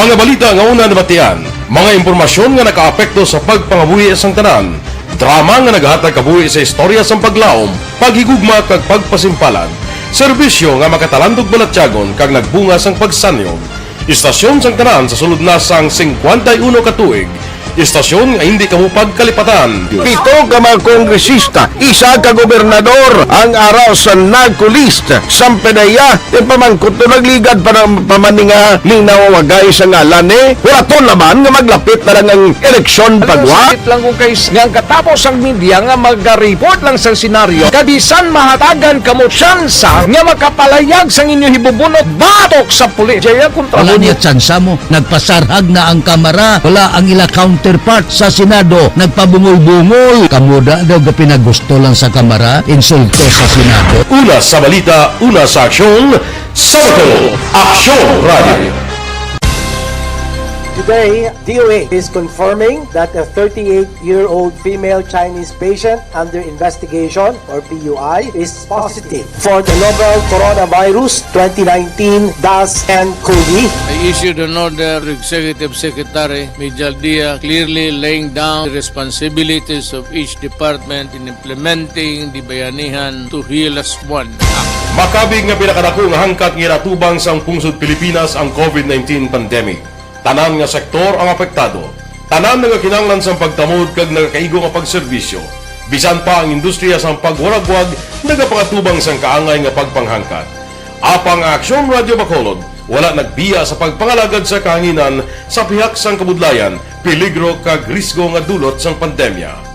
Mga balita nga una nabatian, mga impormasyon nga nakaapekto sa pagpangabuhi sang tanan, drama nga nagahatag kabuhi sa istorya sang paglaom, paghigugma kag pagpasimpalan, serbisyo nga makatalandog balatyagon kag nagbunga sang pagsanyog. Istasyon sang tanan sa sulod na sang singkwenta y uno ka tuig. Istasyon nga hindi kamo pagkalipatan. Pito ka mga kongresista, isa ka gobernador ang ara sa NAGCO list. Sampanaya, ti pamangkot to nagligad pa na, pa man ni nga ning nawawagay sa ngalan ni. Wala to laban nga maglapit na lang ang eleksyon pagwa. Sakit lang kung kay s-, nga ang katapos ang media nga maga-report lang sa senaryo. Kag bisan mahatagan kamo tsansa nga makapalayag sang inyo hibubunot batok sa pulis. Jaya kontra Wala mo. Niya tsansa mo. Nagpasarhag na ang Kamara. Wala ang ila counterpart sa Senado. Nagpabungol-bungol. Kamo da daw ga pinagusto lang sa Kamara. Insulto sa Senado. Una sa balita, una sa aksyon, sa Bacolod, Aksyon Radio. Today, D O H is confirming that a thirty-eight-year-old female Chinese patient under investigation, or P U I, is positive for the novel Coronavirus twenty nineteen dash N COVID. I issued an order to Executive Secretary Mijal Dia clearly laying down the responsibilities of each department in implementing the Bayanihan to Heal Us One Act. Makabig nga pinakadako nga hangkat nga ginatubang sang pungsod Pilipinas ang COVID nineteen pandemic. Tanan nga sektor ang apektado. Tanan nagakinahanglan sang pagtamod kag nagakaigo nga pagserbisyo. Bisan pa ang industriya sang pagwaragwag nagapangatubang sang kaangay nga pagpanghangkat. Apang ang Aksyon Radio Bacolod wala nagbiya sa pagpangalagad sa kahanginan sa pihak sang kabudlayan, peligro kag risgo nga dulot sang pandemya.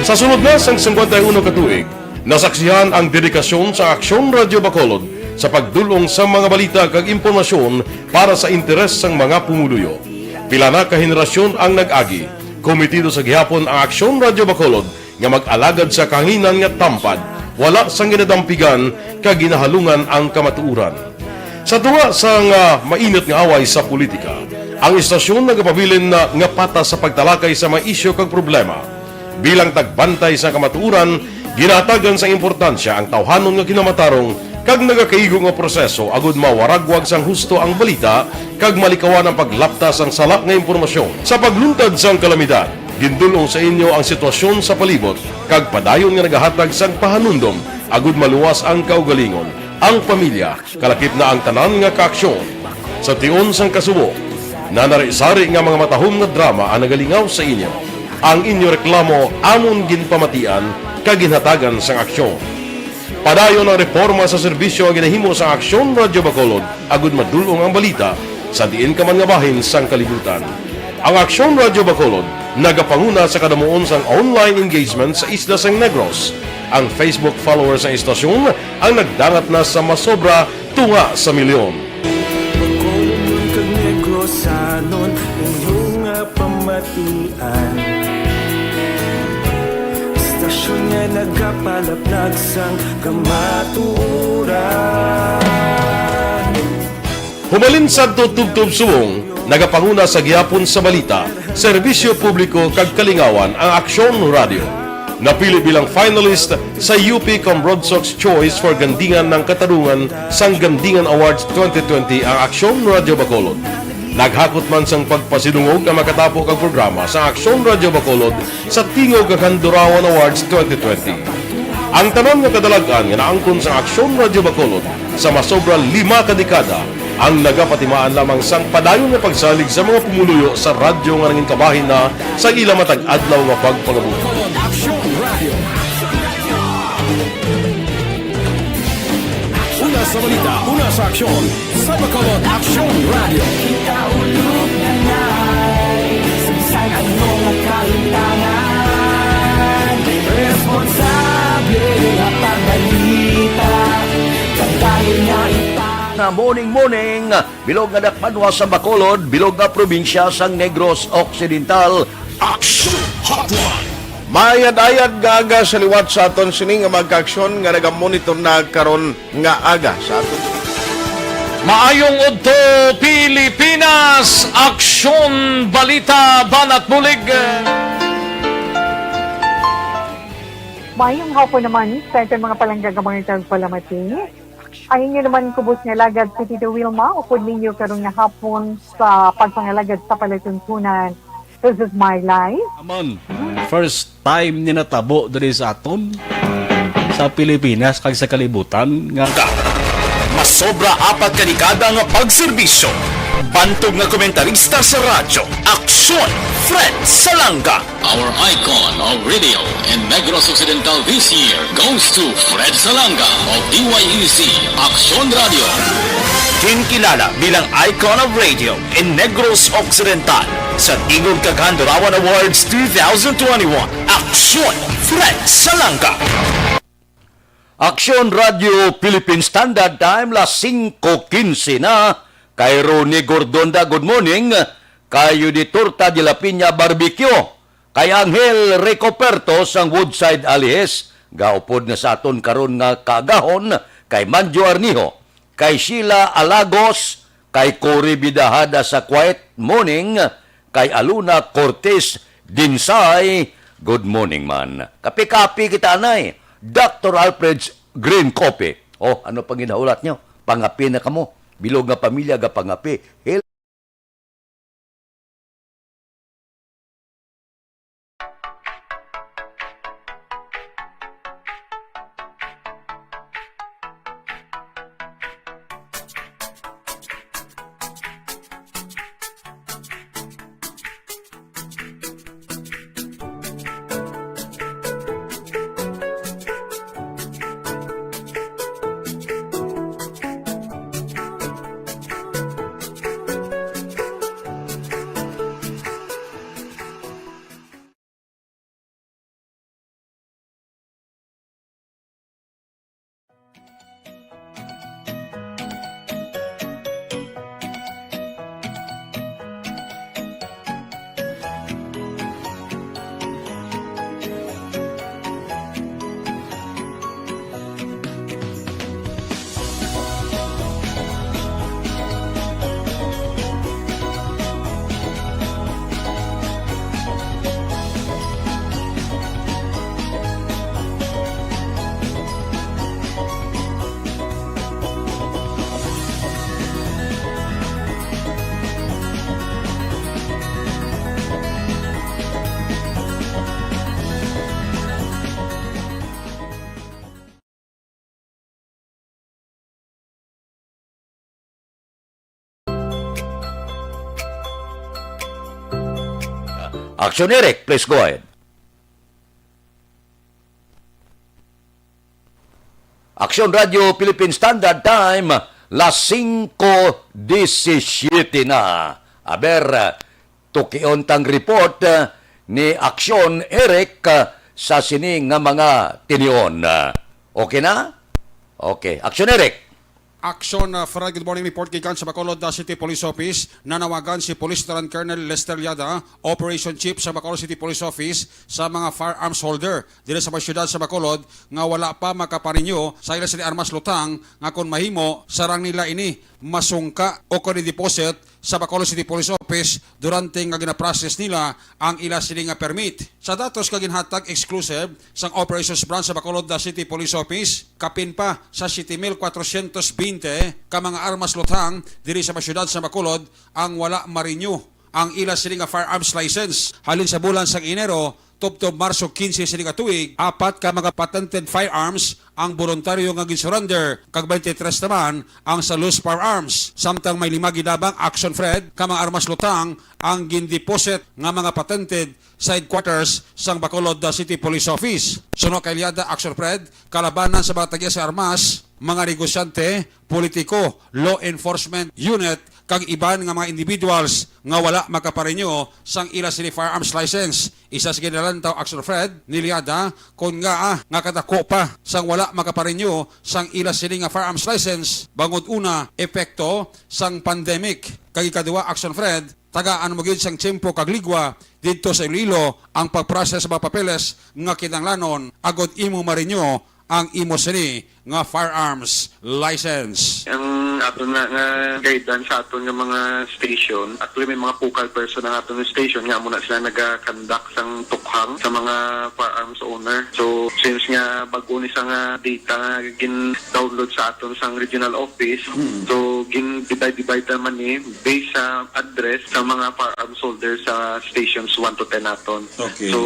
Sa sulod na sang singkwenta y uno ka tuig, nasaksihan ang dedikasyon sa Aksyon Radio Bacolod sa pagdul-ong sa mga balita kag impormasyon para sa interes sang mga pumuluyo. Pila na ka henerasyon ang nag-agi, komitido sa gihapon ang Aksyon Radio Bacolod nga mag-alagad sa kahanginan nga tampad, wala sang ginadampigan kag ginahalungan ang kamatuoran. Sa tunga sang, ah, mainit nga away sa politika, ang istasyon nagapabilin na nga patas sa pagtalakay sa mga isyu kag problema. Bilang tagbantay sa kamatuoran, ginahatagan sang importansya ang tawhanon nga kinamatarong kag nagakaigo nga proseso agud mawaragwag sang husto ang balita kag malikawan ang paglapta sang sala nga impormasyon. Sa pagluntad sang kalamidad, gindul-ong sa inyo ang sitwasyon sa palibot kag padayon nga nagahatag sang pahanumdom agud maluwas ang kaugalingon, ang pamilya, kalakip na ang tanan nga kaaksyon. Sa tion sang kasubo, nanari-sari nga mga matahom nga drama ang nagalingaw sa inyo. Ang inyo reklamo amon ginpamatian kag ginhatagan sang aksyon. Padayon ang reporma sa serbisyo nga ginahimo sang Aksyon Radio Bacolod agud madul-ong ang balita sa diin ka man nga bahin sang kalibutan. Ang Aksyon Radio Bacolod nagapanguna sa kadamuon sang online engagement sa isla sang Negros. Ang Facebook followers sang istasyon ang nagdangat na sa masobra tunga sa milyon. Bacolodnon kag Negrosanon, inyo nga pamatian. Istasyon nga nagapalaplag sang kamatuoran. Humalin sadto tubtob subong, nagapanguna sa gihapon sa balita, serbisyo publiko kag kalingawan ang Aksyon Radio. Napili bilang finalist sa U P Comrod Sox Choice for Gandingan ng Katarungan sang Gandingan Awards twenty twenty ang Aksyon Radio Bacolod. Naghakot man sang pagpasidungog ang makatapo kag programa sa Aksyon Radio Bacolod sa Tingog kag Handurawan Awards twenty twenty. Ang tanan nga kadalag-an nga naangkon sang Aksyon Radio Bacolod sa masobra lima ka dekada ang nagapatimaan lamang sang padayon nga pagsalig sa mga pumuluyo sa radyo nga nangin kabahin na sa ila matag adlaw nga pagpangabuhi. Aksyon Radio. Una sa balita, una sa aksyon, sa Bacolod Aksyon Radio. Kita ulog na nai, sa bisan ano nga kalimtangan, responsable nga pagbalita, kag dayon nga ipang- Nga Morning, morning, bilog nga dakpanwa sa Bacolod, bilog nga probinsya sang Negros Occidental. Action Hotline. Mayad-ayad nga aga sa liwat sa aton sini nga mga kaaksyon nga nagamonitor na karon nga aga sa aton. Maayong udto, Pilipinas! Aksyon, balita, banat bulig! Maayong hapon naman sa aton mga palangga nga mga tagpalamati. Ang inyo naman kubos nga alagad si Tito Wilma, upod ninyo karon nga hapon sa pagpangalagad sa palatuntunan. This is my life. Amon, first time ni natabo diri sa aton, sa Pilipinas, kag sa kalibutan, nga Masobra apat ka dekada nga pagserbisyo. Bantog nga komentarista sa radyo, Aksyon, Fred Salanga. Our icon of radio in Negros Occidental this year goes to Fred Salanga of D Y E C Aksyon Radio. Ginkilala bilang icon of radio in Negros Occidental sa Tingog kag Handurawan Awards two thousand twenty-one. Aksyon, Fred Salanga. Aksyon Radio Philippine Standard Time, las singko quince na. Kay Ronnie Gordonda, good morning. Kay Yuditorta de la Piña Barbecue, kay Angel Ricoperto sang Woodside Alijes, gaupod na sa aton karon nga kaagahon, kay Manjo Arnijo, kay Sheila Alagos, kay Cory Bidahada sa Quiet Morning, kay Aluna Cortez Dinsay, good morning man. Kape-kape kita, anay. Doctor Alfred's Green Coffee. Oh, ano pang ginaulat nyo? Pangape na kamo. Bilog nga pamilya ga pangape. Hel- Action, Eric, please go ahead. Action Radio Philippine Standard Time, las singko disisiete na. Aber, tukion tang report, eh, ni Aksyon Eric, eh, sa sini nga mga tinion. Ah, okay na? Okay. Aksyon Eric. Action, uh, Fred, good morning report gikan sa Bacolod, uh, City Police Office. Nanawagan si Police Lieutenant Colonel Lester Liada, Operation Chief sa Bacolod City Police Office, sa mga firearms holder diri sa mga syudad sa Bacolod nga wala pa makaparenew sa ila sini armas lutang, nga kon mahimo, sarang nila ini masungka o kon i-deposit sa Bacolod City Police Office durante nga ginaprocess nila ang ila sini nga permit. Sa datos nga ginhatag exclusive sang Operations Branch sa Bacolod, the City Police Office, kapin pa sa siyete mil kwatrocientos bente ka mga armas lutang diri sa mga syudad sa Bacolod ang wala ma-renew ang ila sini nga firearms license. Halin sa bulan sang Enero tubtob Marso quince sini nga tuig, apat ka mga patented firearms ang boluntaryo nga gin-surrender, kag twenty-three naman ang sa loose firearms. Samtang may lima ginabang, Action Fred, ka mga armas lutang ang gin-deposit nga mga patented sa headquarters sang Bacolod City Police Office. Suno kay Liada, Action Fred, kalabanan sa mga tag-iya sa armas, mga negosyante, politiko, law enforcement unit, kag iban nga mga individuals nga wala makaparenew sang ila sini firearms license. Isa sa ginalantaw, Action Fred, ni Leada, kon ngaa nga kadako pa sang wala makaparenew sang ila sini nga firearms license bangod una, epekto sang pandemic, kag ikaduha, Action Fred, tagaan mo gid sang tiyempo kag ligwa didto sa Iloilo ang pag-process sa mga papeles nga kinahanglanon agod imo ma-renew ang imo sini nga firearms license. Ang aton na nga guidance sa aton nga mga station, actually, may mga focal person ang aton nga station nga amo na sila naga-conduct sang tukhang sa mga firearms owner. So, since nga bag-o ni sa nga data nga gin-download sa aton sang regional office, Mm. so gin-divide-divide naman ni based sa address sa mga firearms holder sa stations one to ten naton. Okay. So,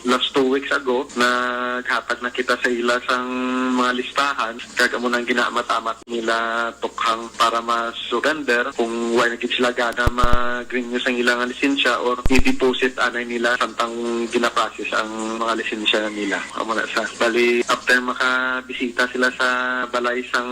last two weeks ago, naghatag na kita sa ila sang mga listahan, kag amo nang ginaamat-amat nila tukhang para ma-surrender kung wala na gid sila gana mag-renew sang ila nga lisensya or i-deposit anay nila samtang ginaprocess ang mga lisensya nila. Amo na sa. Bali, after makabisita sila sa balay sang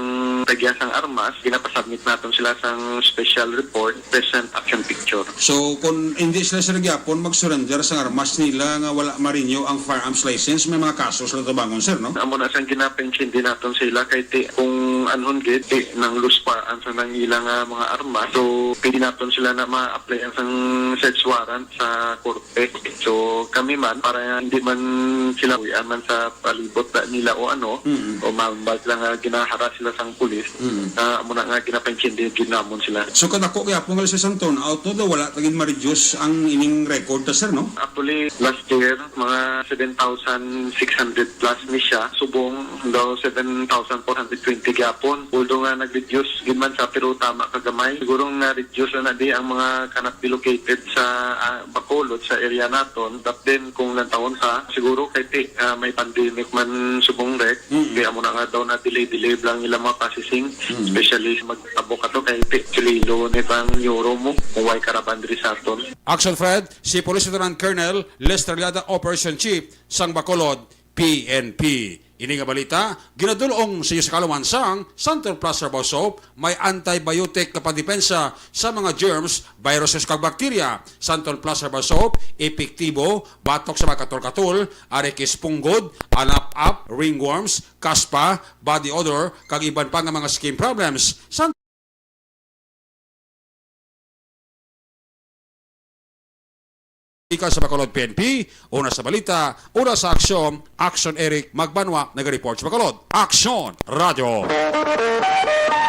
tagya sang armas, ginapasubmit naton sila sang special report, present action picture. So, kung hindi sila, sir, gyapon mag-surrender sang armas nila nga wala ma-renew ang firearms license, may mga kaso sila tabangon, sir, no? Amo na sang ginapaintindi naton sa ila kay ti kung anhon gid, ti nang loose firearms ang ila nga mga armas. So, pwede naton sila na ma-applyan sang search warrant sa korte. So, kami man, para hindi man sila uwian man sa palibot da nila o ano, Mm. o mambal sila nga ginahara sila sang pulis, Mm. na amo na nga ginapaintindi gid namon sila. So, kadako gyapon nga lisensya ang turnout, no? Daw wala ta gid ma-reduce ang ining record ta, sir, no? Actually, last year, mga seven thousand six hundred plus ni siya. Subong daw seven thousand four hundred twenty gyapon. Although nga nag-reduce gid man sa, pero tama ka gamay. Siguro nga reduce na di ang mga cannot be located sa, ah, Bacolod, sa area naton. But then, kung lantawon ta, siguro kay ti, ah, may pandemic man subong, Rek. Mm. Kaya mo na nga daw na delay-delay lang ila mga processing. Mm. Especially sa magtabok ato kay ti, kililo ni pang euro mo kung way karaban diri sa aton. Action Fred, si Police Lieutenant Colonel Lester Liada, Operation Chief sang Bacolod P N P. Ini nga balita ginadul-ong sa inyo sa kaluman sang Santon Plus Herbal Soap. May antibiotic nga pandepensa sa mga germs, viruses, kag bakterya. Santon Plus Herbal Soap, epektibo batok sa mga katol-katol, arikis, punggod, anap-ap, ringworms, kaspa, body odor, kag iban pa nga mga skin problems. San- Ika sa Bacolod P N P, una sa balita, una sa aksyon, Action Eric Magbanwa, naga-report sa Bacolod. Action Radio.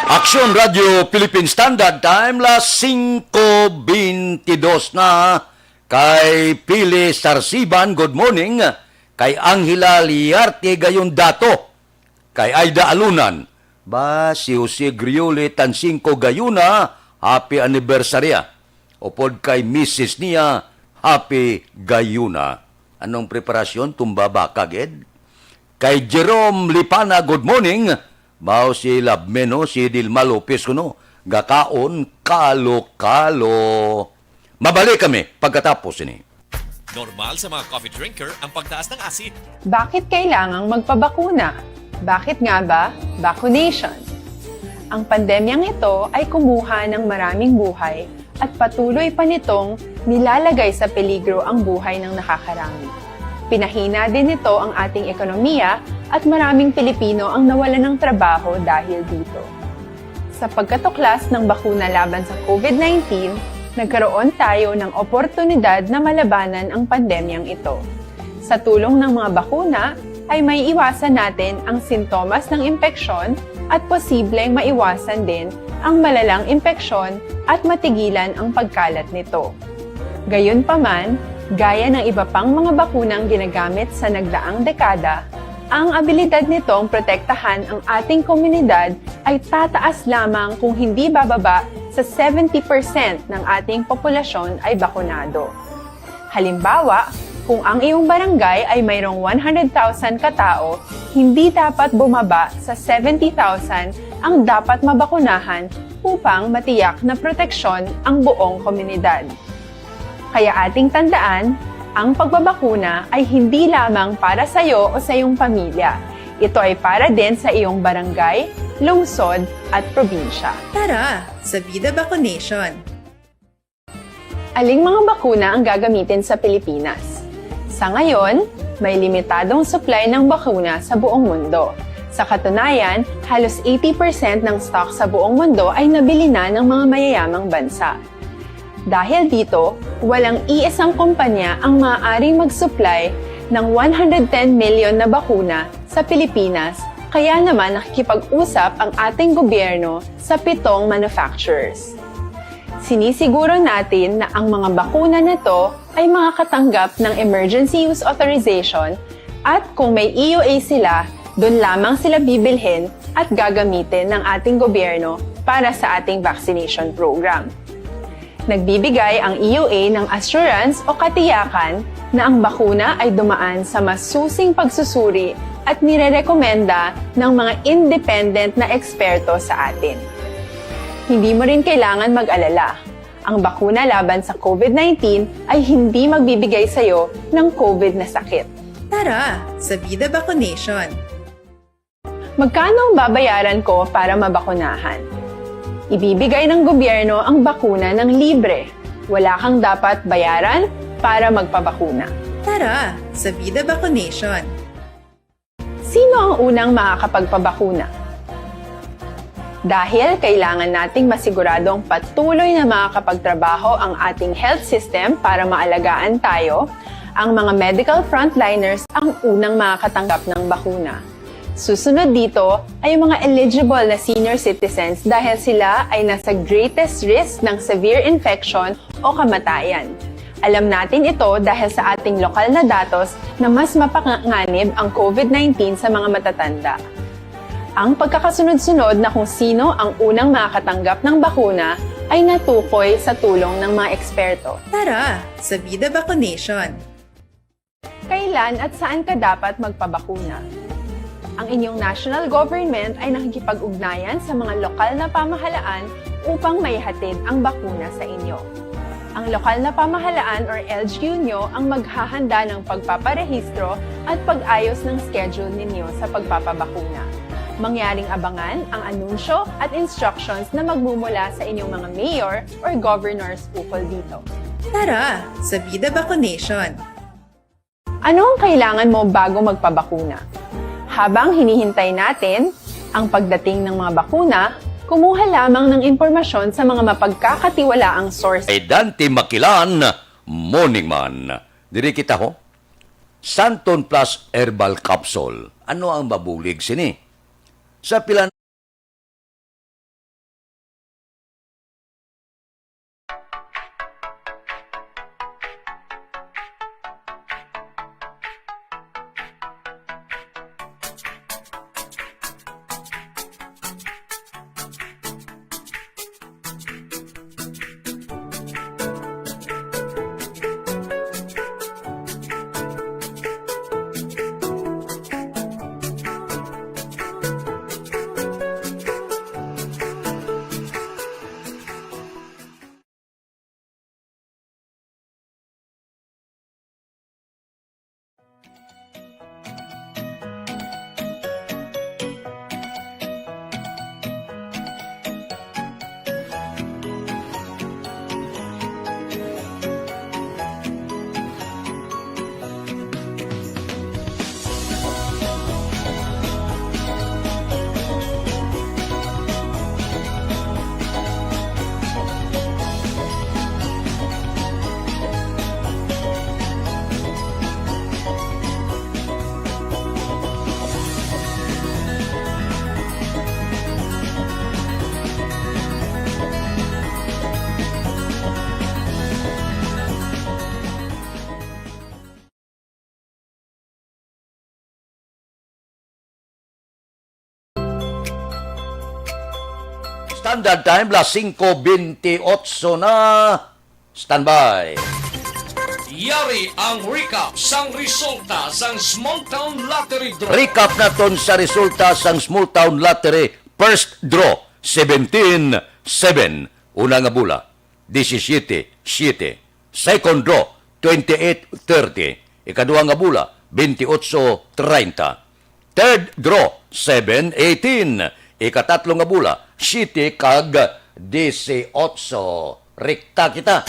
Action Radio Philippine Standard Time, las singko bentidos na. Kay Pili Sarsiban, good morning. Kay Angela Liarte, gayon dato. Kay Aida Alunan, ba, si Jose Griole Tansingco gayuna, happy anniversary, ah. Upod kay misis niya, happy gayuna. Anong preparasyon? Tumba baka, gid? Kay Jerome Lipana, good morning. Mao si Labmeno, si Dilma Lopez kuno, gakaon kalo-kalo. Mabalik kami pagkatapos ini. Normal sa mga coffee drinker ang pagtaas ng asid. Bakit kailangang magpabakuna? Bakit nga ba vaccination? Ang pandemyang ito ay kumuha ng maraming buhay at patuloy pa nitong nilalagay sa peligro ang buhay ng nakakarami. Pinahina din nito ang ating ekonomiya at maraming Pilipino ang nawalan ng trabaho dahil dito. Sa pagkatuklas ng bakuna laban sa COVID nineteen, nagkaroon tayo ng oportunidad na malabanan ang pandemyang ito. Sa tulong ng mga bakuna, ay maiiwasan natin ang sintomas ng impeksyon at posibleng maiwasan din ang malalang impeksyon at matigilan ang pagkalat nito. Gayunpaman, gaya ng iba pang mga bakunang ginagamit sa nagdaang dekada, ang abilidad nitong protektahan ang ating komunidad ay tataas lamang kung hindi bababa sa seventy percent ng ating populasyon ay bakunado. Halimbawa, kung ang iyong barangay ay mayroong one hundred thousand katao, hindi dapat bumaba sa seventy thousand ang dapat mabakunahan upang matiyak na proteksyon ang buong komunidad. Kaya ating tandaan, ang pagbabakuna ay hindi lamang para sa iyo o sa iyong pamilya. Ito ay para din sa iyong barangay, lungsod, at probinsya. Tara sa Vida Vaccination! Aling mga bakuna ang gagamitin sa Pilipinas? Sa ngayon, may limitadong supply ng bakuna sa buong mundo. Sa katunayan, halos eighty percent ng stock sa buong mundo ay nabili na ng mga mayayamang bansa. Dahil dito, walang iisang kumpanya ang maaaring mag-supply ng one hundred ten million na bakuna sa Pilipinas, kaya naman nakikipag-usap ang ating gobyerno sa pitong manufacturers. Sinisiguro natin na ang mga bakuna na to ay makakatanggap ng emergency use authorization, at kung may E U A sila, doon lamang sila bibilhin at gagamitin ng ating gobyerno para sa ating vaccination program. Nagbibigay ang E U A ng assurance o katiyakan na ang bakuna ay dumaan sa masusing pagsusuri at nirerekomenda ng mga independent na eksperto sa atin. Hindi mo rin kailangan mag-alala. Ang bakuna laban sa COVID nineteen ay hindi magbibigay sa iyo ng COVID na sakit. Tara sa Vida Vaccination! Magkano ang babayaran ko para mabakunahan? Ibibigay ng gobyerno ang bakuna ng libre. Wala kang dapat bayaran para magpabakuna. Tara sa Vida Vaccination! Sino ang unang makakapagpabakuna? Dahil kailangan nating masiguradong patuloy na makakapagtrabaho ang ating health system para maalagaan tayo, ang mga medical frontliners ang unang makakatanggap ng bakuna. Susunod dito ay ang mga eligible na senior citizens dahil sila ay nasa greatest risk ng severe infection o kamatayan. Alam natin ito dahil sa ating lokal na datos na mas mapanganib ang COVID nineteen sa mga matatanda. Ang pagkakasunod-sunod na kung sino ang unang makakatanggap ng bakuna ay natukoy sa tulong ng mga eksperto. Tara sa Vida Vaccination! Kailan at saan ka dapat magpabakuna? Ang inyong national government ay nakikipag-ugnayan sa mga lokal na pamahalaan upang maihatid ang bakuna sa inyo. Ang lokal na pamahalaan or L G U nyo ang maghahanda ng pagpaparehistro at pag-ayos ng schedule ninyo sa pagpapabakuna. Mangyaring abangan ang anunsyo at instructions na magmumula sa inyong mga mayor or governors ukol dito. Tara sa Vida Vaccination! Ano ang kailangan mo bago magpabakuna? Habang hinihintay natin ang pagdating ng mga bakuna, kumuha lamang ng impormasyon sa mga mapagkakatiwalaang source. Ay Dante Makilan, Morning Man. Diri kita ho. Santon Plus Herbal Capsule. Ano ang mabulig sini? Sa pila Standard Time, las singko bintiocho na. Standby. Yari ang recap sang resulta sang Small Town Lottery Draw. Recap naton sa resulta sang Small Town Lottery First Draw, seventeen seven. Una nga bola, disisiyete siyete. Second draw, twenty-eight thirty. Ikaduha nga bola, bentiocho treinta. Third draw, seven eighteen. Ikatatlo nga bola, siyete kag disiotso. Rekta kita.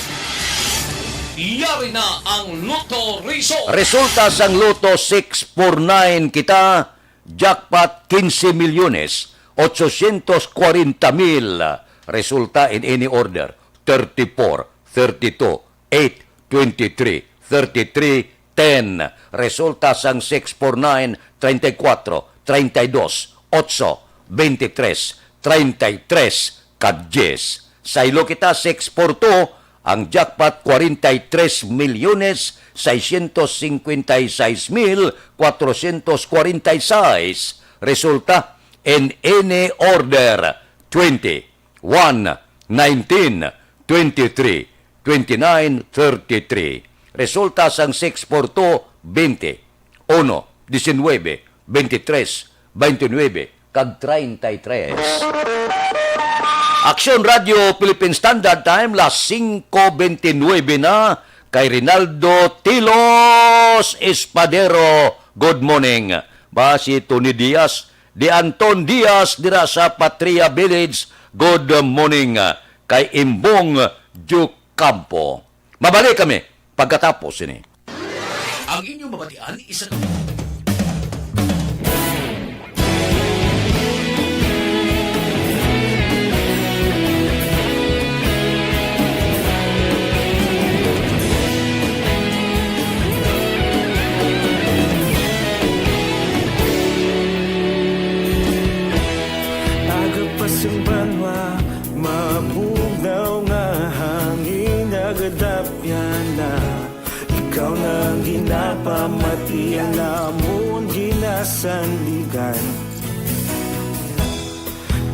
Yari na ang Lotto Result. Resulta sang Lotto six four nine kita, jackpot quince milyones, ochocientos kwarenta mil. Resulta in any order, thirty-four, thirty-two, eight, twenty-three, thirty-three, ten. Resulta sang six four nine, treinta y cuatro, treinta y dos, ocho, veintitrés, treinta y tres, kag dies. Saylo kita, six four two, ang jackpot, kwarenta y tres milyones, seiscientos cincuenta y seis mil, cuatrocientos cuarenta y seis. Resulta, in any order, twenty, one, nineteen, twenty-three, twenty-nine, thirty-three. Resulta sang six four two, twenty, uno, diecinuebe, veintitrés, veintinuebe, kag treinta y tres. Aksyon Radio Philippine Standard Time, las singko bentinuebe na, kay Rinaldo Tilos Espadero. Good morning. Ba si Tony Diaz, Di Anton Diaz dira sa Patria Village, good morning, ah, kay Imbong Jucampo. Mabalik kami pagkatapos sini. Ang inyong mabatian, isa ka Aga pa sang banwa, mabugnaw nga hangin nagadapyan na. Ikaw na ang ginapamati, ang amon ginasandigan.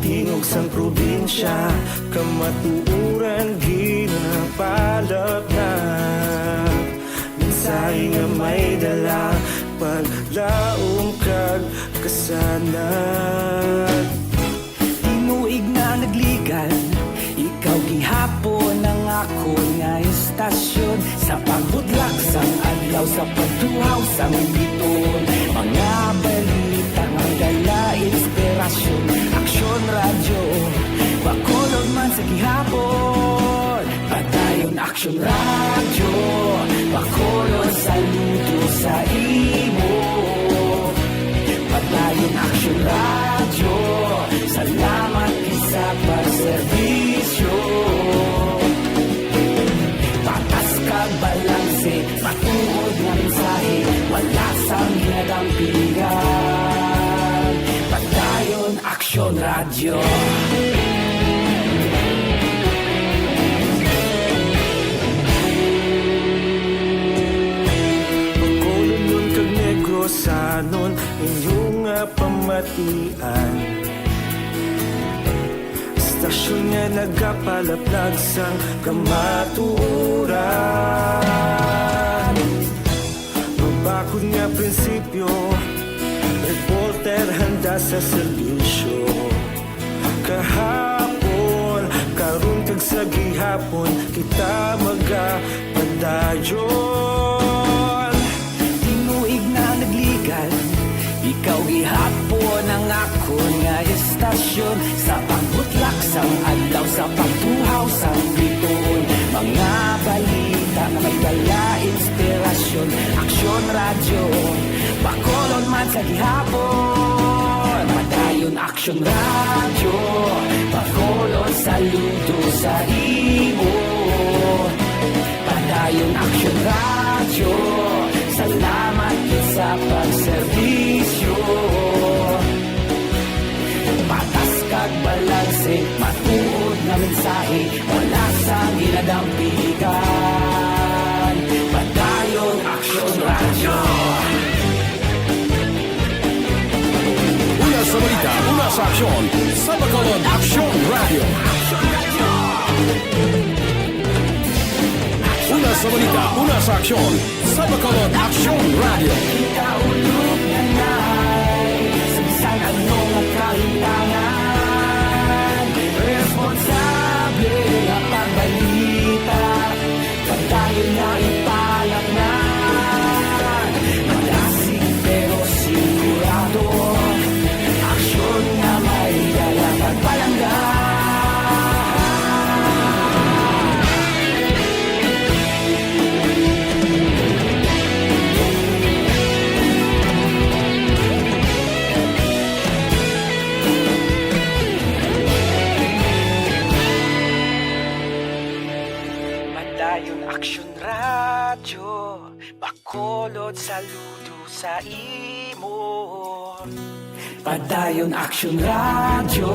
Tingog sang probinsya, kamatuoran ginapalapnap. Mensahe nga may dala, paglaom kag kasanag. Tinuig na nagligan, ikaw gihapon ang akon nga istasyon. Sa pagbutlak sang adlaw, sa pagtuhaw sang biton, mga balita nga dala inspirasyon. Aksyon Radyo, Bacolod man sa gihapon. Padayon Aksyon Radyo, Bacolod, saludo sa imo. Padayon Aksyon Radyo, salamat gid sa pagserbisyo. Patas kag balanse, matuod nga mensahe, wala sang ginadampigan. Padayon Aksyon Radyo. Bacolodnon kag Negrosanon, inyo nga pamatian. Istasyon nga nagapalaplag sang kamatuoran. Mabakod nga prinsipyo, reporter handa sa serbisyo. Kahapon, karon kag sa gihapon, kita magapadayon. Tinuig na nagligan, ikaw gihapon ang akon nga istasyon. Sa pagbutlak sang adlaw, sa pagtuhaw sang bituon, mga balita nga may dala inspirasyon. Aksyon Radyo, Bacolod man sa gihapon. Padayon Aksyon Radyo, Bacolod, saludo sa imo. Padayon Aksyon Radyo, salamat gid sa pagserbisyo. Patas kag balanse, matuod nga mensahe, wala sang ginadampigan. Padayon Aksyon Radyo. Una sa balita, una sa aksyon, sa Bacolod Aksyon Radyo. Una sa balita, una sa aksyon, sa Bacolod Aksyon Radyo. Kaulog na na'y sa bisan ano nga kahitangan, responsable nga pagbalita. Padayon nga ipalaknag, madasig pero sigurado. Aksyon nga may Bacolod, saludo sa imo. Padayon Aksyon Radyo,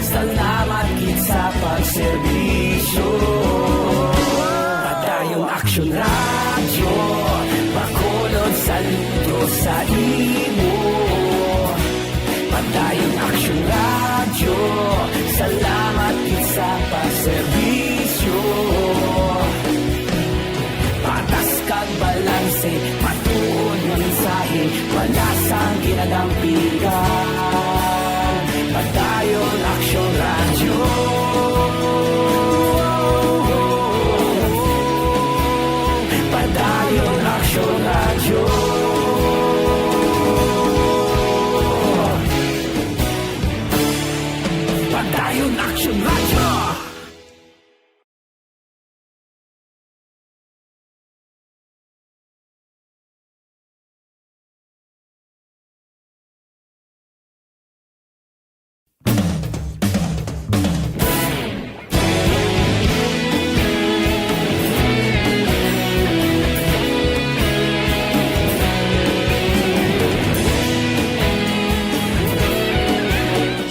salamat gid sa pagserbisyo. Padayon Aksyon Radyo, Bacolod, saludo sa imo. Padayon Aksyon Radyo, salamat gid sa pagserbisyo. Patas kag balanse, matuod nga mensahe, wala sang ginadampigan. Padayon Aksyon Radyo. Padayon Aksyon Radyo. Padayon Aksyon Radyo.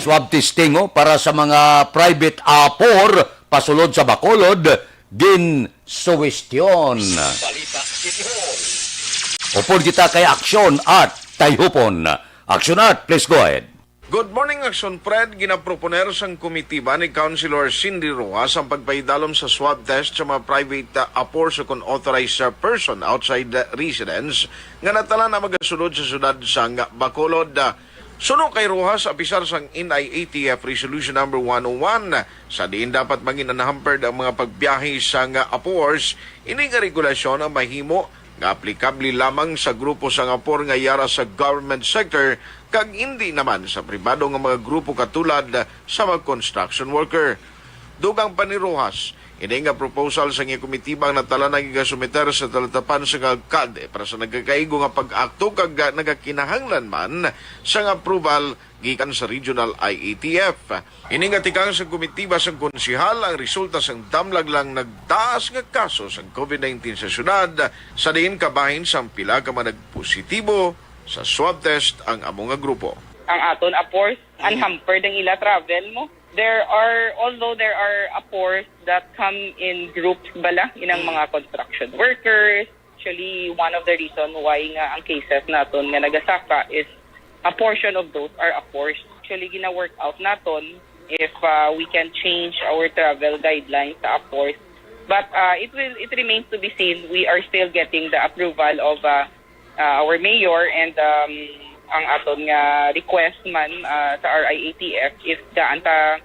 Swab testing, oh, para sa mga private apor pasulod sa Bacolod, ginsuwestyon. Balita City Hall. Upod kita kay Aksyon Art Tayhupon. Aksyon Art, please go ahead. Good morning, Aksyon Fred. Ginaproponer sang komitiba ni Councilor Cindy Rojas ang pagpahidalom sa swab test sa mga private, uh, apor sa kon authorized, uh, person outside the residence nga natalan ang magasulod sa siyudad sang Bacolod. Suno kay Rojas, apisar sang N I A T F Resolution Number One oh one, sa diin dapat mangin unhampered ang mga pagbiyahe sang apors, ini nga regulasyon ang mahimo nga aplikable lamang sa grupo sang apor nga yara sa government sector kag indi naman sa pribado nga mga grupo katulad sa mga construction worker. Dugang pa ni Rojas, ini nga proposal sang iya komitiba ang natalan nga ginasumiter sa talatapan sang alkalde para sa nagakaigo nga pag-akto kag nagakinahanglan man sang approval gikan sa Regional I A T F. Ini nga tikang sang komitiba sang konsehal ang resulta sang damlag lang nagtaas nga kaso sang COVID nineteen sa syudad, sa diin kabahin sang pila ka mga nagpositibo sa swab test ang amo nga grupo. Ang aton apors, mm, unhampered ang ila travel mo. There are, although there are apors that come in groups bala, inang, mm, mga construction workers, actually, one of the reason why nga ang cases naton nga nagasaka is a portion of those are apors. Actually, gina-work out naton if, uh, we can change our travel guidelines sa apors. But, uh, it will, it remains to be seen. We are still getting the approval of, uh, uh, our mayor and, um, ang aton nga request man, uh, sa R I A T F if gaan ta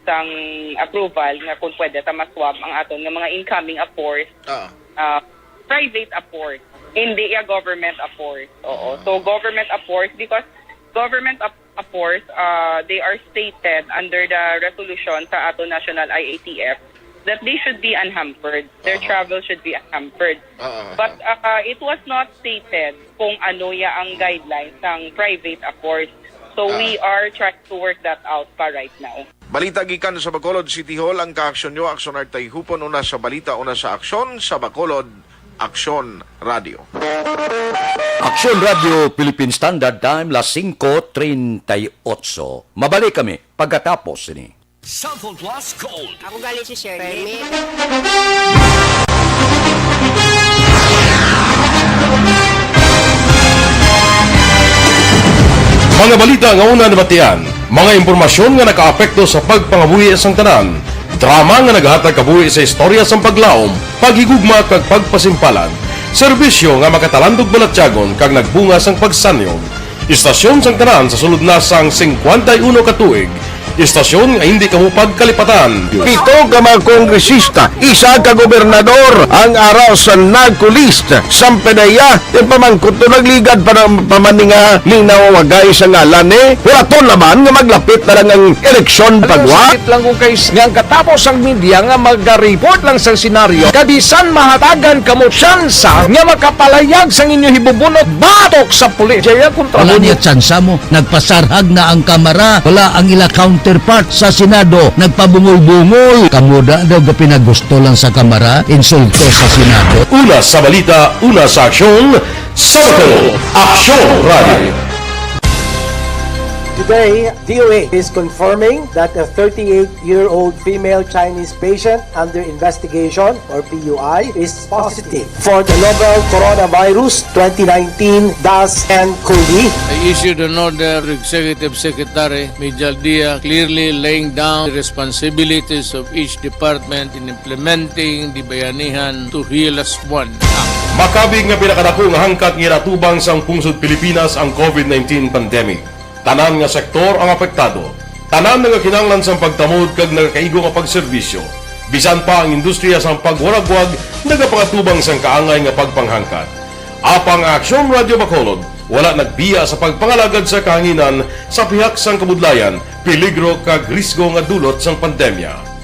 sang approval nga kung pwede ta maswab ang aton nga mga incoming apors, ah, ah, private apors, hindi ya government apors. Oo. Ah. So, government apors, because government ap-, apors, ah, they are stated under the resolution sa aton national I A T F that they should be unhampered. Their, aha, travel should be unhampered. Ah, ah, ah. But, ah, it was not stated kung ano ya ang guidelines sang private apors. So, we, ah, are trying to work that out pa right now. Balita gikan sa Bacolod City Hall, ang kaaksyon nyo, Aksyon Art Tayhupon, una sa balita, una sa aksyon, sa Bacolod, Aksyon Radio. Aksyon Radio, Philippine Standard Time, las singko treinta y ocho. Mabalik kami pagkatapos sini. Cellphone Plus Gold. Ako gali si Shirley. Permi. Mga balita nga una nabatian, mga impormasyon nga nakaapekto sa pagpangabuhi sang tanan, drama nga nagahatag kabuhi sa istorya sang paglaom, paghigugma kag pagpasimpalan, serbisyo nga makatalandog balatyagon kag nagbunga sang pagsanyon. Istasyon sang tanan sa sulod na sang singkwenta y uno ka tuig. Istasyon nga hindi kamo pagkalipatan. Pito ka mga kongresista, isa ka gobernador ang ara sa NAGCO list. Sampanaya, ti pamangkot to nagligad pa na, pa man ni nga linaw wagay sa ngalan ni. Hulaton naman nga maglapit na lang ang eleksyon. Alam mo, pagwa. Sakit lang kung kay s-, nga ang katapos ang media nga maga-report lang sa senaryo. Kabisan mahatagan kamo tsansa nga makapalayag sang inyo hibubunot batok sa pulis. Jaya kontra. Wala mo niya tsansa mo. Nagpasarhag na ang kamara. Wala ang ila count counterpart sa Senado, nagpabungol-bungol. Kamo da daw gapinagusto lang sa Kamara, insulto sa Senado. Una sa balita, una sa aksyon, sa Bacolod, Aksyon Radio. Today, D O A is confirming that a thirty-eight-year-old female Chinese patient under investigation, or P U I, is positive for the novel coronavirus twenty nineteen dash N cov. I issued an order to Executive Secretary Mijal Dia, clearly laying down the responsibilities of each department in implementing the Bayanihan to Heal Us One Act. Makabig nga pinakadako nga hangkat nga ginatubang sang pungsod Pilipinas ang covid nineteen pandemic. Tanan nga sektor ang apektado. Tanan nagakinahanglan sang pagtamod kag nagakaigo nga pagserbisyo. Bisan pa ang industriya sang pagwaragwag nagapangatubang sang kaangay nga pagpanghangkat. Apang ang Aksyon Radio Bacolod wala nagbiya sa pagpangalagad sa kahanginan sa pihak sang kabudlayan, peligro kag risgo nga dulot sang pandemya.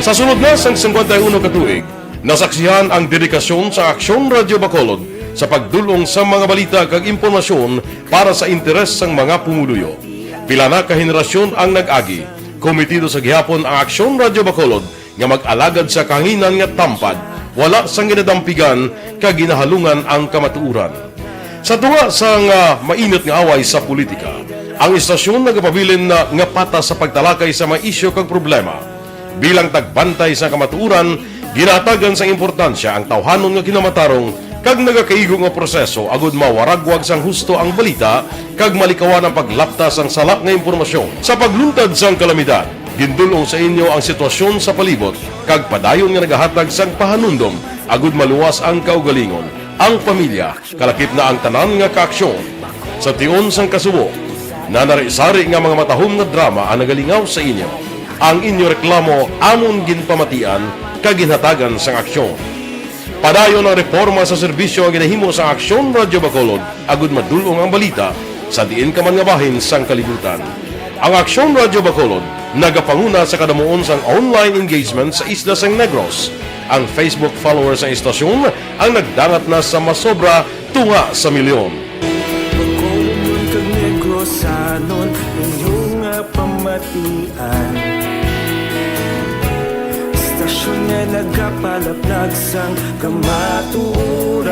Sa sulod na sang singkwenta y uno ka tuig, nasaksihan ang dedikasyon sa Aksyon Radio Bacolod sa pagdul-ong sa mga balita kag impormasyon para sa interes sang mga pumuluyo. Pila na ka henerasyon ang nag-agi. Komitido sa gihapon ang Aksyon Radio Bacolod nga mag-alagad sa kahanginan nga tampad, wala sang ginadampigan kag ginahalungan ang kamatuoran. Sa tunga sang, ah, mainit nga away sa politika, ang istasyon nagapabilin na nga patas sa pagtalakay sa mga isyu kag problema. Bilang tagbantay sa kamatuoran, ginahatagan sang importansya ang tawhanon nga kinamatarong kag nagakaigo nga proseso agud mawaragwag sang husto ang balita kag malikawan ang paglapta sang sala nga impormasyon. Sa pagluntad sang kalamidad, gindul-ong sa inyo ang sitwasyon sa palibot kag padayon nga nagahatag sang pahanumdom agud maluwas ang kaugalingon, ang pamilya, kalakip na ang tanan nga kaaksyon. Sa tion sang kasubo, nanari-sari nga mga matahom nga drama ang nagalingaw sa inyo. Ang inyo reklamo amon ginpamatian kag ginhatagan sang aksyon. Padayon ang reporma sa serbisyo nga ginahimo sa Aksyon Radyo Bacolod agud madul-ong ang balita sa diin ka man nga bahin sang kalibutan. Ang Aksyon Radyo Bacolod nagapanguna sa kadamuon sang online engagement sa isla sang Negros. Ang Facebook followers sang istasyon ang nagdangat na sa masobra tunga sa milyon. Bacolodnon kag Negrosanon, inyo nga pamatian. Istasyon nga nagapalaplag sang kamatuoran.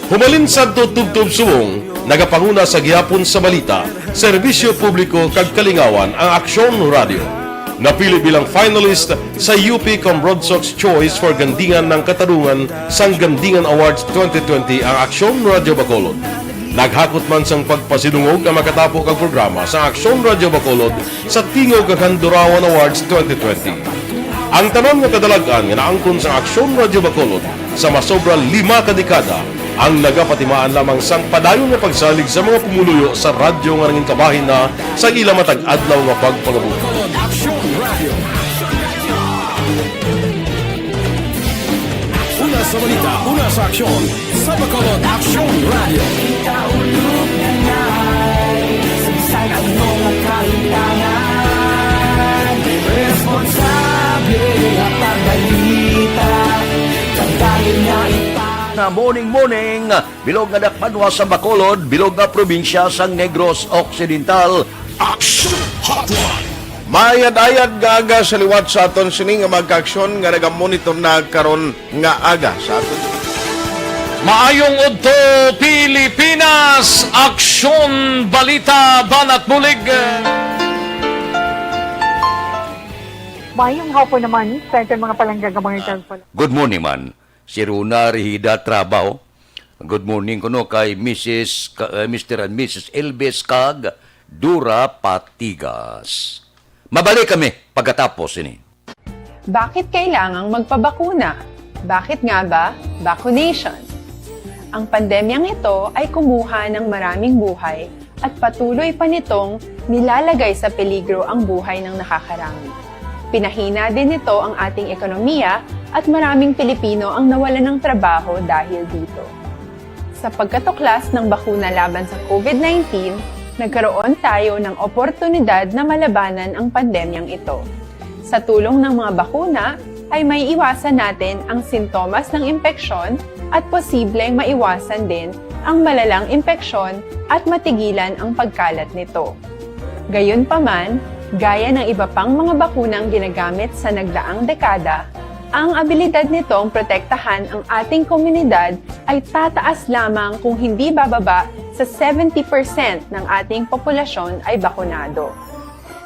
Humalin sadto tubtob subong, nagapanguna sa gihapon sa balita, serbisyo publiko kag kalingawan ang Aksyon Radyo. Napili bilang finalist sa U P Comrodsocs Choice for Gandingan ng Katarungan sang Gandingan Awards twenty twenty ang Aksyon Radyo Bacolod. Naghakot man sang pagpasidungog ang makatapo kag programa sa Aksyon Radyo Bacolod sa Tingog kag Handurawan Awards twenty twenty. Ang tanan nga kadalag-an nga naangkon sang Aksyon Radyo Bacolod sa masobra lima ka dekada ang nagapatimaan lamang sang padayon nga pagsalig sa mga pumuluyo sa radyo nga nangin kabahin na sa ila matag adlaw nga pagpangabuhi. Aksyon Radio. Una sa balita, una sa aksyon, sa Bacolod Aksyon Radio. Ikaulog na nga, sa bisan ano nga kahitangan, responsable nga pagbalita, kag dayon nga ipa- Na morning, morning, bilog nga dakbanwa sa Bacolod, bilog nga probinsya sang Negros Occidental. Action Hotline. Maayad-ayad nga aga sa liwat sa aton sini nga magkaaksyon nga nagamonitor na karon nga aga sa aton. Maayong udto, Pilipinas! Aksyon, balita, banat bulig. Maayong hapon naman sa aton mga palangga nga mga Ah, igkagpala. Good morning, man. Si Rona Rehida Trabaho. Good morning kuno kay Missus ka-, eh, Mister and Missus Elvis kag Dura Patigas. Mabalik kami pagkatapos ini. Bakit kailangang magpabakuna? Bakit nga ba vaccination? Ang pandemyang ito ay kumuha ng maraming buhay at patuloy pa nitong nilalagay sa peligro ang buhay ng nakakarami. Pinahina din nito ang ating ekonomiya at maraming Pilipino ang nawalan ng trabaho dahil dito. Sa pagkatuklas ng bakuna laban sa covid nineteen, nagkaroon tayo ng oportunidad na malabanan ang pandemyang ito. Sa tulong ng mga bakuna, ay may iwasan natin ang sintomas ng impeksyon at posibleng maiwasan din ang malalang impeksyon at matigilan ang pagkalat nito. Gayunpaman, gaya ng iba pang mga bakunang ginagamit sa nagdaang dekada, ang abilidad nitong protektahan ang ating komunidad ay tataas lamang kung hindi bababa sa seventy percent ng ating populasyon ay bakunado.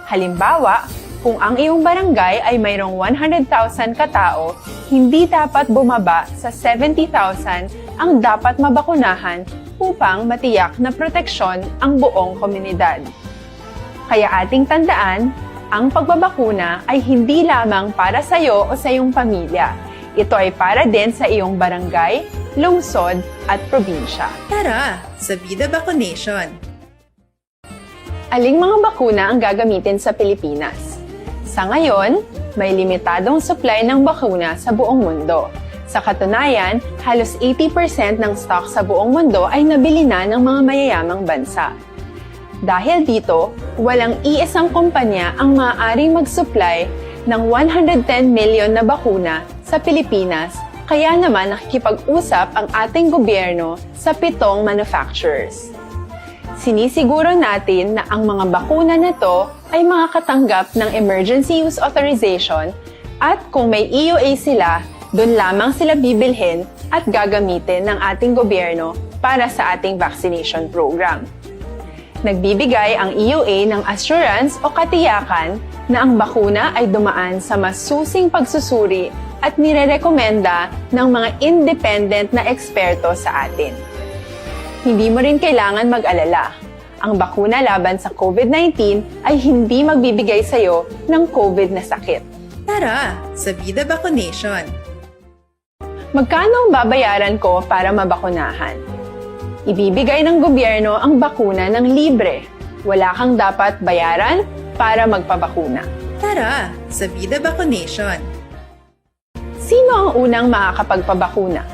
Halimbawa, kung ang iyong barangay ay mayroong one hundred thousand katao, hindi dapat bumaba sa seventy thousand ang dapat mabakunahan upang matiyak na proteksyon ang buong komunidad. Kaya ating tandaan, ang pagbabakuna ay hindi lamang para sa iyo o sa iyong pamilya. Ito ay para din sa iyong barangay, lungsod, at probinsya. Tara, sa Bida Vaccination! Aling mga bakuna ang gagamitin sa Pilipinas? Sa ngayon, may limitadong supply ng bakuna sa buong mundo. Sa katunayan, halos eighty percent ng stock sa buong mundo ay nabili na ng mga mayayamang bansa. Dahil dito, walang iisang kumpanya ang maaaring mag-supply ng one hundred ten million na bakuna sa Pilipinas, kaya naman nakikipag-usap ang ating gobyerno sa pitong manufacturers. Sinisiguro natin na ang mga bakuna na to ay makakatanggap ng emergency use authorization at kung may E U A sila, doon lamang sila bibilhin at gagamitin ng ating gobyerno para sa ating vaccination program. Nagbibigay ang E U A ng assurance o katiyakan na ang bakuna ay dumaan sa masusing pagsusuri at nirerekomenda ng mga independent na eksperto sa atin. Hindi mo rin kailangan mag-alala. Ang bakuna laban sa COVID nineteen ay hindi magbibigay sa iyo ng COVID na sakit. Tara, sa Bida Vaccination! Magkano ang babayaran ko para mabakunahan? Ibibigay ng gobyerno ang bakuna ng libre. Wala kang dapat bayaran para magpabakuna. Tara, sa Bida Vaccination! Sino ang unang makakapagpabakuna?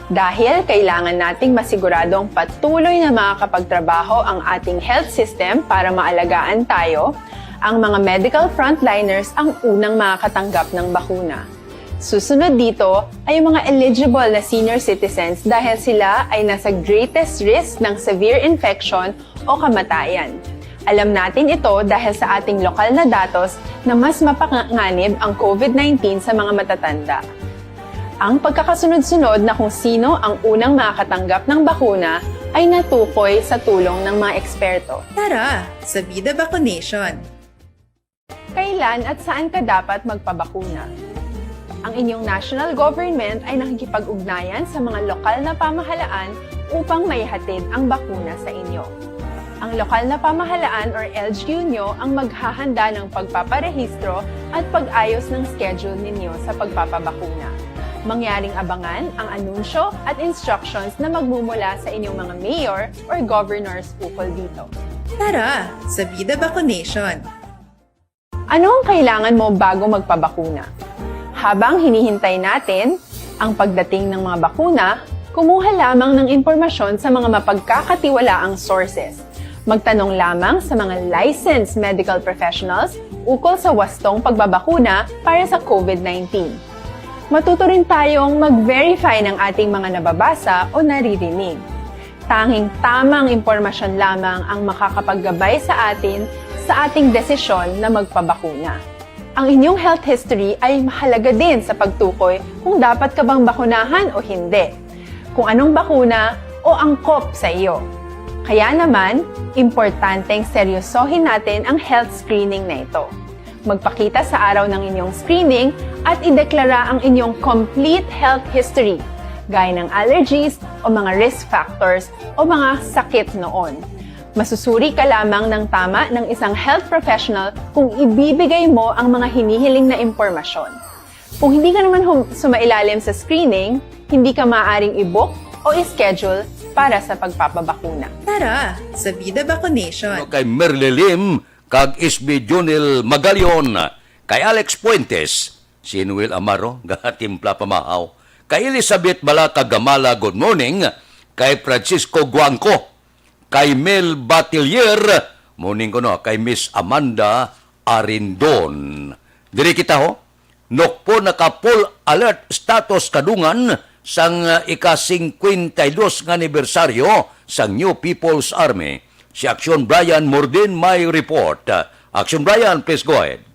Dahil kailangan nating masiguradong patuloy na makakapagtrabaho ang ating health system para maalagaan tayo, ang mga medical frontliners ang unang makakatanggap ng bakuna. Susunod dito ay ang mga eligible na senior citizens dahil sila ay nasa greatest risk ng severe infection o kamatayan. Alam natin ito dahil sa ating lokal na datos na mas mapanganib ang COVID nineteen sa mga matatanda. Ang pagkakasunod-sunod na kung sino ang unang makakatanggap ng bakuna ay natukoy sa tulong ng mga eksperto. Tara, sa Bida Vaccination! Kailan at saan ka dapat magpabakuna? Ang inyong national government ay nakikipag-ugnayan sa mga lokal na pamahalaan upang maihatid ang bakuna sa inyo. Ang lokal na pamahalaan or L G U nyo ang maghahanda ng pagpaparehistro at pag-ayos ng schedule ninyo sa pagpapabakuna. Mangyaring abangan ang anunsyo at instructions na magmumula sa inyong mga mayor or governors ukol dito. Tara, sa Bida Vaccination! Ano ang kailangan mo bago magpabakuna? Habang hinihintay natin ang pagdating ng mga bakuna, kumuha lamang ng impormasyon sa mga mapagkakatiwalaang sources. Magtanong lamang sa mga licensed medical professionals ukol sa wastong pagbabakuna para sa COVID nineteen. Matuto rin tayong mag-verify ng ating mga nababasa o naririnig. Tanging tamang impormasyon lamang ang makakapaggabay sa atin sa ating desisyon na magpabakuna. Ang inyong health history ay mahalaga din sa pagtukoy kung dapat ka bang bakunahan o hindi, kung anong bakuna o angkop sa iyo. Kaya naman, importanteng seryosohin natin ang health screening na ito. Magpakita sa araw ng inyong screening at ideklara ang inyong complete health history, gaya ng allergies o mga risk factors o mga sakit noon. Masusuri ka lamang ng tama ng isang health professional kung ibibigay mo ang mga hinihiling na impormasyon. Kung hindi ka naman hum- sumailalim sa screening, hindi ka maaaring i-book o i-schedule para sa pagpapabakuna. Tara, sa Bida Vaccination! Kay Merly Lim kag S B Junil Magalion, kay Alex Fuentes, si Noel Amaro, gatimpla pamahaw, kay Elizabeth Balaka Gamala, good morning, kay Francisco Guangco, kay Mel Batilier, morning kuno, kay Miss Amanda Arindon. Diri kita, ho, Nokpo naka full alert status kadungan sang, ah, ika-singkwenta y dos nga anibersaryo sang New People's Army. Si Action Brian Mordin may report. Action Brian, please go ahead.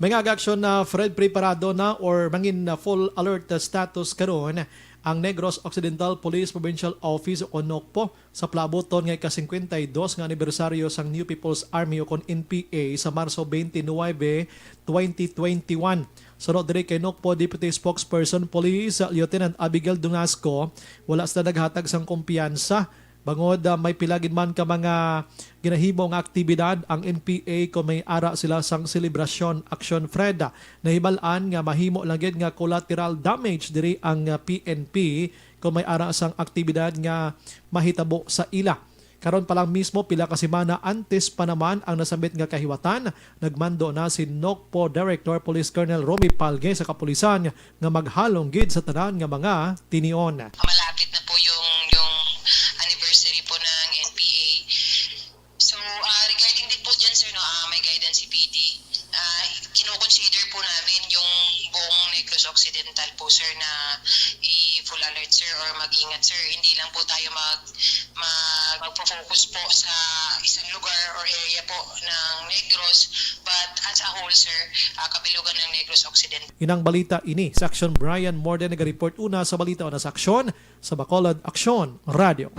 May nga action na, Fred, preparado na or mangin na full alert status karon ang Negros Occidental Police Provincial Office o NOCPO sa palabuton nga ika-singkwenta y dos nga anibersaryo sang New People's Army o kon N P A sa Marso twenty-nine, twenty twenty-one. Sunod diri kay NOCPO Deputy Spokesperson Police Lieutenant Abigail Dunasco, wala sila naghatag sang kumpiyansa bangod, ah, may pila gid man ka mga ginahimo nga aktibidad ang N P A kon may ara sila sang selebrasyon. Action Fred, nahibal-an nga mahimo lang gid nga collateral damage diri ang, ah, P N P kon may ara sang aktibidad nga mahitabo sa ila. Karon pa lang mismo, pila ka semana antes pa naman ang nasambit nga kahiwatan, nagmando na si NOCPO Director Police Colonel Romy Palge sa kapulisan nga maghalong gid sa tanan nga mga tinion. Malapit na po yung, yung anniversary po ng N P A. So, ah, regarding din po dyan, sir, no, ah, may guidance si P D. Ah, kinoconsider po namin yung buong Negros Occidental po, sir, na i-full alert, sir, or mag-ingat, sir. Hindi lang po tayo mag, mag, magpo-focus po sa isang lugar or area po ng Negros, but as a whole, sir, ah, kabilugan ng Negros Occidental. Inang balita ini sa Action. Brian Morden naga-report una sa balita o na sa Action sa Bacolod Action Radio.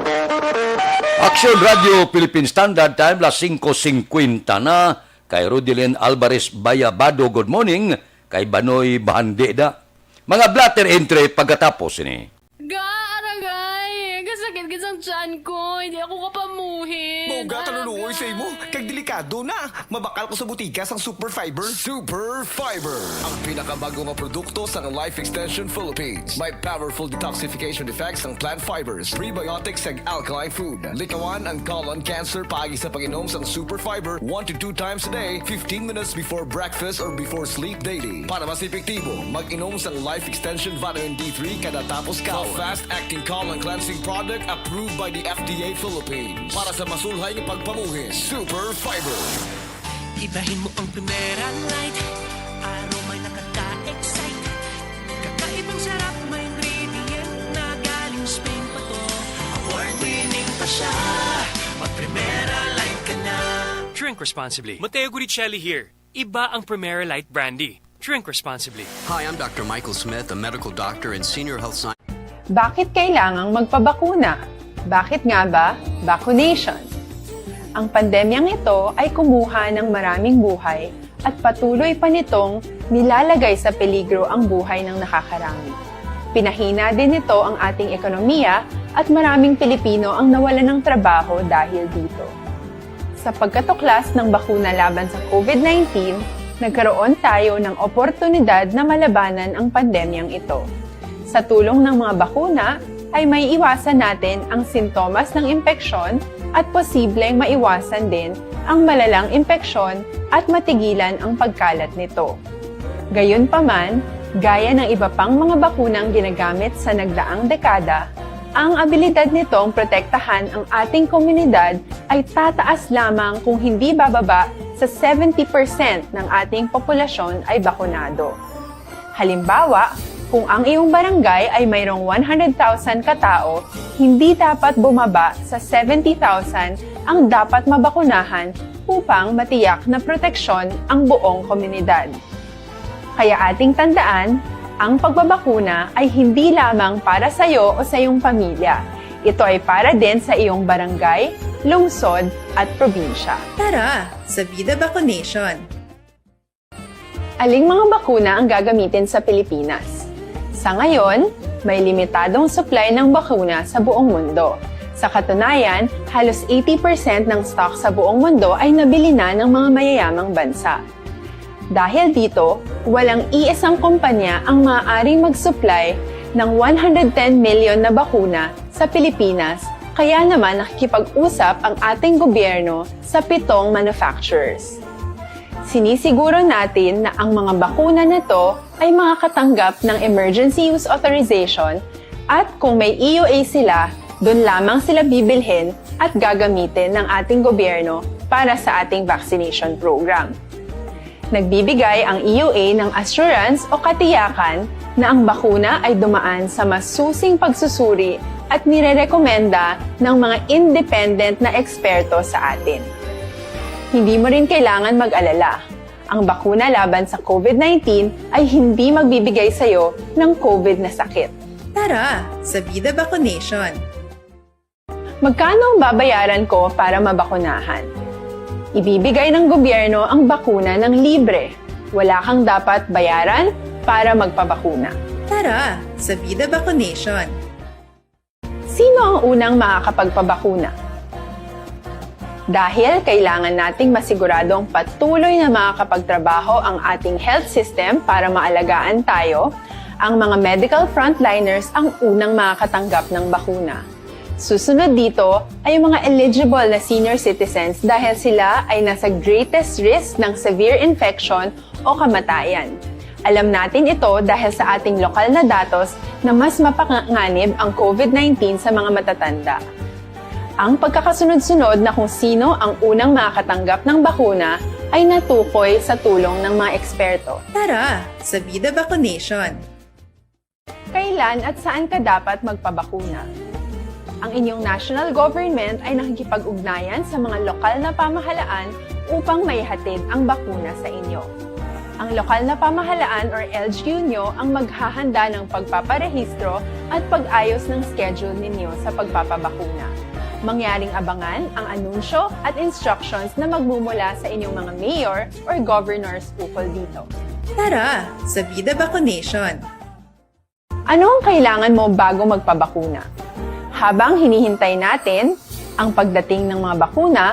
Action Radio Philippine Standard Time, las singko singkwenta na. Kay Rudelin Alvarez Bayabado, good morning. Kay Banoy Bahandida. Mga blotter entry pagkatapos ini. Ga, aragay! Kasakit gid sang tiyan ko. Hindi ako kapamuhin. Mao ga, taluloy sa imo. Kag delikado na. Mabakal ko sa butika sang Super Fiber. Super Fiber, ang pinakabago nga produkto sang Life Extension Philippines. May powerful detoxification effects ang plant fibers, prebiotics, kag alkaline food. Likawan ang colon cancer paagi sa pag-inom sang Super Fiber one to two times a day, fifteen minutes before breakfast or before sleep daily. Para mas epektibo, mag-inom sang Life Extension Vitamin D three kada tapos kaon. Fast-acting colon cleansing product approved by the F D A Philippines. Para sa masulhay nga pagpamuhi, Super Fiber. Ibahin mo ang Primera Light. Aroma'y nakaka-excite. Kakaibang sarap, may ingredient na galing Spain pa to. Award-winning pa siya. Mag Primera Light ka na. Drink responsibly. Mateo Guricelli here. Iba ang Primera Light Brandy. Drink responsibly. Hi, I'm Doctor Michael Smith, a medical doctor and senior health scientist. Bakit kailangang magpabakuna? Bakit nga ba vaccination? Ang pandemyang ito ay kumuha ng maraming buhay at patuloy pa nitong nilalagay sa peligro ang buhay ng nakakarami. Pinahina din nito ang ating ekonomiya at maraming Pilipino ang nawalan ng trabaho dahil dito. Sa pagkatuklas ng bakuna laban sa COVID nineteen, nagkaroon tayo ng oportunidad na malabanan ang pandemyang ito. Sa tulong ng mga bakuna, ay maiiwasan natin ang sintomas ng impeksyon at posibleng maiwasan din ang malalang impeksyon at matigilan ang pagkalat nito. Gayunpaman, gaya ng iba pang mga bakunang ginagamit sa nagdaang dekada, ang abilidad nitong protektahan ang ating komunidad ay tataas lamang kung hindi bababa sa seventy percent ng ating populasyon ay bakunado. Halimbawa, kung ang iyong barangay ay mayroong one hundred thousand katao, hindi dapat bumaba sa seventy thousand ang dapat mabakunahan upang matiyak na proteksyon ang buong komunidad. Kaya ating tandaan, ang pagbabakuna ay hindi lamang para sa iyo o sa iyong pamilya. Ito ay para din sa iyong barangay, lungsod, at probinsya. Tara sa Vida Vaccination! Aling mga bakuna ang gagamitin sa Pilipinas? Sa ngayon, may limitadong supply ng bakuna sa buong mundo. Sa katunayan, halos eighty percent ng stock sa buong mundo ay nabili na ng mga mayayamang bansa. Dahil dito, walang iisang kumpanya ang maaaring mag-supply ng one hundred ten million na bakuna sa Pilipinas, kaya naman nakikipag-usap ang ating gobyerno sa pitong manufacturers. Sinisiguro natin na ang mga bakuna na to ay makakatanggap ng emergency use authorization at kung may E U A sila, doon lamang sila bibilhin at gagamitin ng ating gobyerno para sa ating vaccination program. Nagbibigay ang E U A ng assurance o katiyakan na ang bakuna ay dumaan sa masusing pagsusuri at nirerekomenda ng mga independent na eksperto sa atin. Hindi mo rin kailangan mag-alala. Ang bakuna laban sa COVID nineteen ay hindi magbibigay sa iyo ng COVID na sakit. Tara sa Vida Vaccination! Magkano ang babayaran ko para mabakunahan? Ibibigay ng gobyerno ang bakuna ng libre. Wala kang dapat bayaran para magpabakuna. Tara sa Vida Vaccination! Sino ang unang makakapagpabakuna? Dahil kailangan nating masiguradong patuloy na makakapagtrabaho ang ating health system para maalagaan tayo, ang mga medical frontliners ang unang makakatanggap ng bakuna. Susunod dito ay ang mga eligible na senior citizens dahil sila ay nasa greatest risk ng severe infection o kamatayan. Alam natin ito dahil sa ating lokal na datos na mas mapanganib ang COVID nineteen sa mga matatanda. Ang pagkakasunod-sunod na kung sino ang unang makakatanggap ng bakuna ay natukoy sa tulong ng mga eksperto. Tara sa Vida Vaccination! Kailan at saan ka dapat magpabakuna? Ang inyong national government ay nakikipag-ugnayan sa mga lokal na pamahalaan upang maihatid ang bakuna sa inyo. Ang lokal na pamahalaan or L G U nyo ang maghahanda ng pagpaparehistro at pag-ayos ng schedule ninyo sa pagpapabakuna. Mangyaring abangan ang anunsyo at instructions na magmumula sa inyong mga mayor or governors ukol dito. Tara sa Vida Vaccination! Ano ang kailangan mo bago magpabakuna? Habang hinihintay natin ang pagdating ng mga bakuna,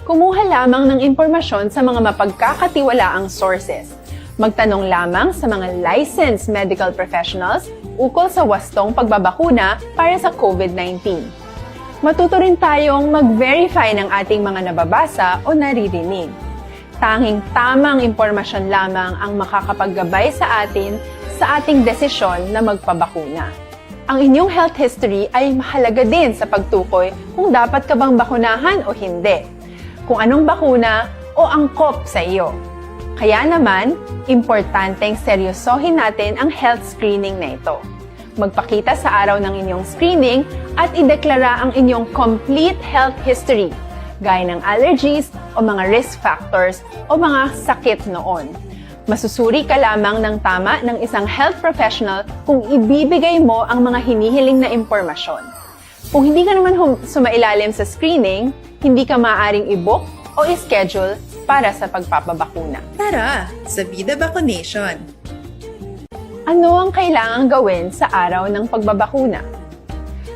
kumuha lamang ng impormasyon sa mga mapagkakatiwalaang sources. Magtanong lamang sa mga licensed medical professionals ukol sa wastong pagbabakuna para sa COVID nineteen. Matuto rin tayong mag-verify ng ating mga nababasa o naririnig. Tanging tamang impormasyon lamang ang makakapaggabay sa atin sa ating desisyon na magpabakuna. Ang inyong health history ay mahalaga din sa pagtukoy kung dapat ka bang bakunahan o hindi, kung anong bakuna o angkop sa iyo. Kaya naman, importanteng seryosohin natin ang health screening na ito. Magpakita sa araw ng inyong screening at ideklara ang inyong complete health history, gaya ng allergies o mga risk factors o mga sakit noon. Masusuri ka lamang ng tama ng isang health professional kung ibibigay mo ang mga hinihiling na impormasyon. Kung hindi ka naman hum- sumailalim sa screening, hindi ka maaaring i-book o i-schedule para sa pagpapabakuna. Tara sa Vida Vaccination! Ano ang kailangang gawin sa araw ng pagbabakuna?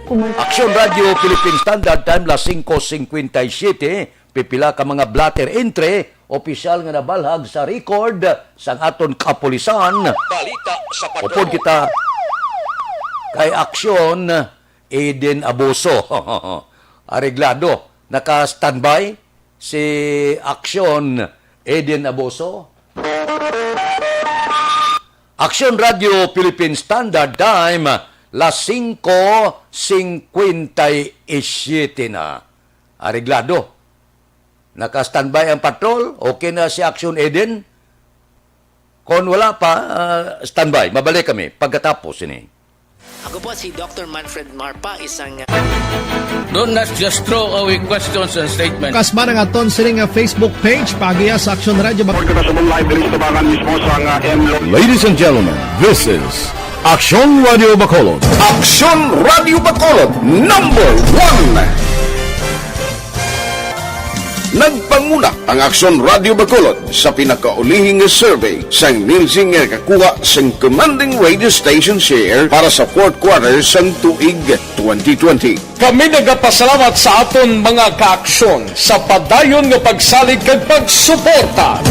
Pumunta Aksyon Radio Philippine Standard Time, las singko singkwenta y siyete. Pipila ka mga blotter entry, opisyal nga nabalhag sa record sang aton kapulisan. Balita sa Upod Patrol. Kita kay Aksyon Eden Abuso. Areglado. Naka-standby si Aksyon Eden Abuso. Aksyon Radio Philippine Standard Time, las singko singkwenta y siyete na. Areglado. Naka-standby ang patrol. Okay na si Aksyon Eden. Kon wala pa, ah, standby. Mabalik kami pagkatapos ini. Ako po si Doctor Manfred Marpa, isang, uh, Don't not just throw away questions and statements. Kasma nga aton sini nga Facebook page, paagiha sa Aksyon Radio Bac- Report kita sa Mumbai, diri sa tabangan mismo sa nga M Lo- Ladies and gentlemen, this is Aksyon Radio Bacolod. Aksyon Radio Bacolod, number one. Nagpanguna ang Aksyon Radio Bacolod sa pinakaulihi nga survey sang Nielsen nga nakakuha sang commanding radio station share para sa fourth quarter sang tuig twenty twenty. Kami nagapasalamat sa aton mga kaaksyon sa padayon nga pagsalig kag pagsuporta.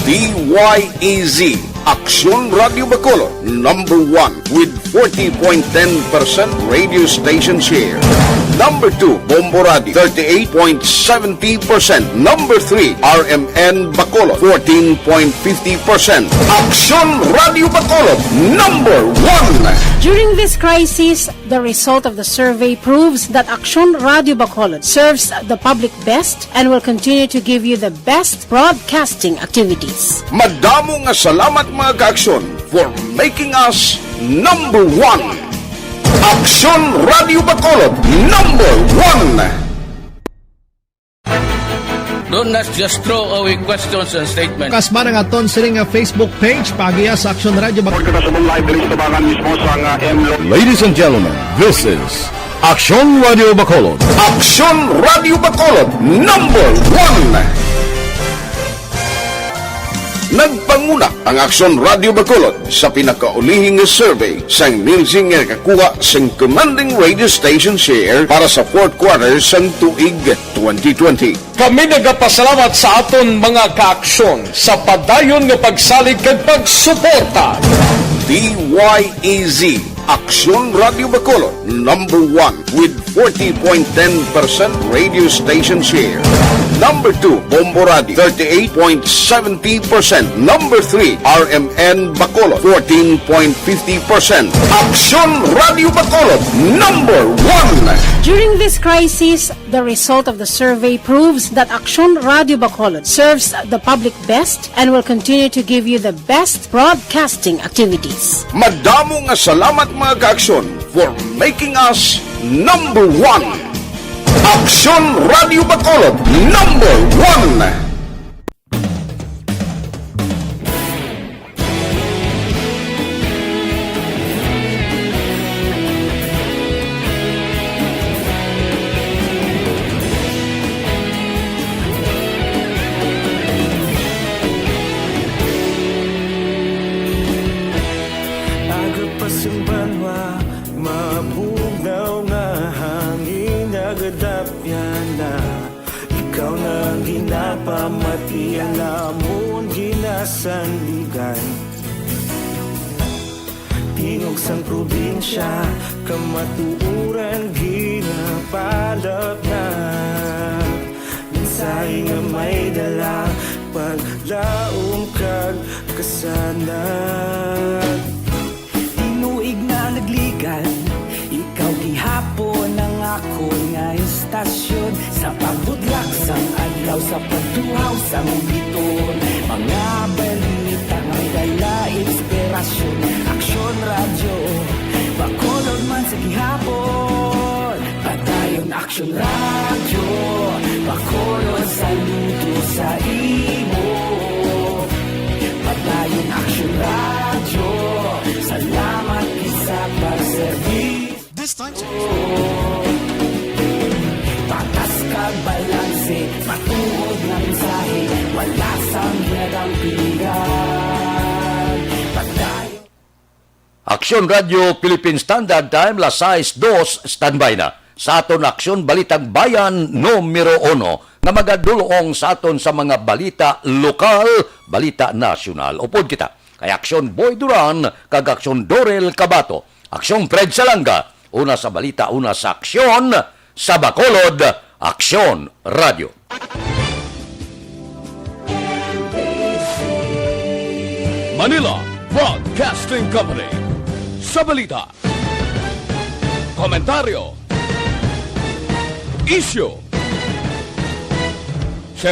D Y E Z, Aksyon Radio Bacolod, number one with forty point ten percent radio station share. Number two, Bombo Radio, thirty-eight point seventy percent. Number three, R M N Bacolod, fourteen point fifty percent. Aksyon Radio Bacolod, number one. During this crisis, the result of the survey proves that Aksyon Radio Bacolod serves the public best and will continue to give you the best broadcasting activities. Madamo nga salamat, mga ka-Aksyon, for making us number one. Aksyon Radio Bacolod, number one. Don't just throw away questions and statements. Kasman ang aton sini nga Facebook page, paagiha sa Aksyon Radio Bac- Report kita sa live diri sa tubangan mismo sa nga M Lo- Ladies and gentlemen, this is Aksyon Radio Bacolod. Aksyon Radio Bacolod, number one. Nagpanguna ang Aksyon Radio Bacolod sa pinakaulihi nga survey sang Nielsen nga nakakuha sing commanding radio station share para sa fourth quarter sang tuig twenty twenty. Kami nagapasalamat sa aton mga ka-Aksyon sa padayon nga pagsalig kag pagsuporta. D Y E Z, Aksyon Radio Bacolod, number one with forty point ten percent radio station share. Number two, Bombo Radio, thirty-eight point seventy percent. Number three, R M N Bacolod, fourteen point fifty percent. Aksyon Radio Bacolod, number one. During this crisis, the result of the survey proves that Aksyon Radio Bacolod serves the public best and will continue to give you the best broadcasting activities. Madamo nga salamat, mga ka-Aksyon, for making us number one. Aksyon Radio Bacolod, number one. Aga pa sing banwa, mabugnaw nga hangin, nagadapyan na. Ikaw na ang ginapamati, ang amon ginasandigan. Tingog sang probinsya, kamatuoran ginapalapnag. Mensahe nga may dala, paglaom kag kasanag. Tinuig na nagligan, ikaw gihapon ang akon nga istasyon. Sa pagbudlak sang adlaw, sa pagtuhaw sang biton, mga balita nga may dala inspirasyon. Aksyon Radyo Bacolod man sa gihapon. Padayon Aksyon Radyo Bacolod, saludo sa imo. Padayon Aksyon Radyo, salamat gid sa pagserbi. This time change. Patas kag balanse, matuod nga mensahe, wala sang ginadampingan. Padayon. Aksyon Radio Philippine Standard Time, las sais dos, standby na. Sa aton Aksyon Balitang Bayan numero uno, nga magadulong sa aton sa mga balita lokal, balita nasyonal. Upod kita kay Aksyon Boy Duran kag Aksyon Dorel Cabato. Aksyon Fred Salanga, una sa balita, una sa aksyon, sa Bacolod, Aksyon Radio. Manila Broadcasting Company. Sa balita, komentaryo, isyu,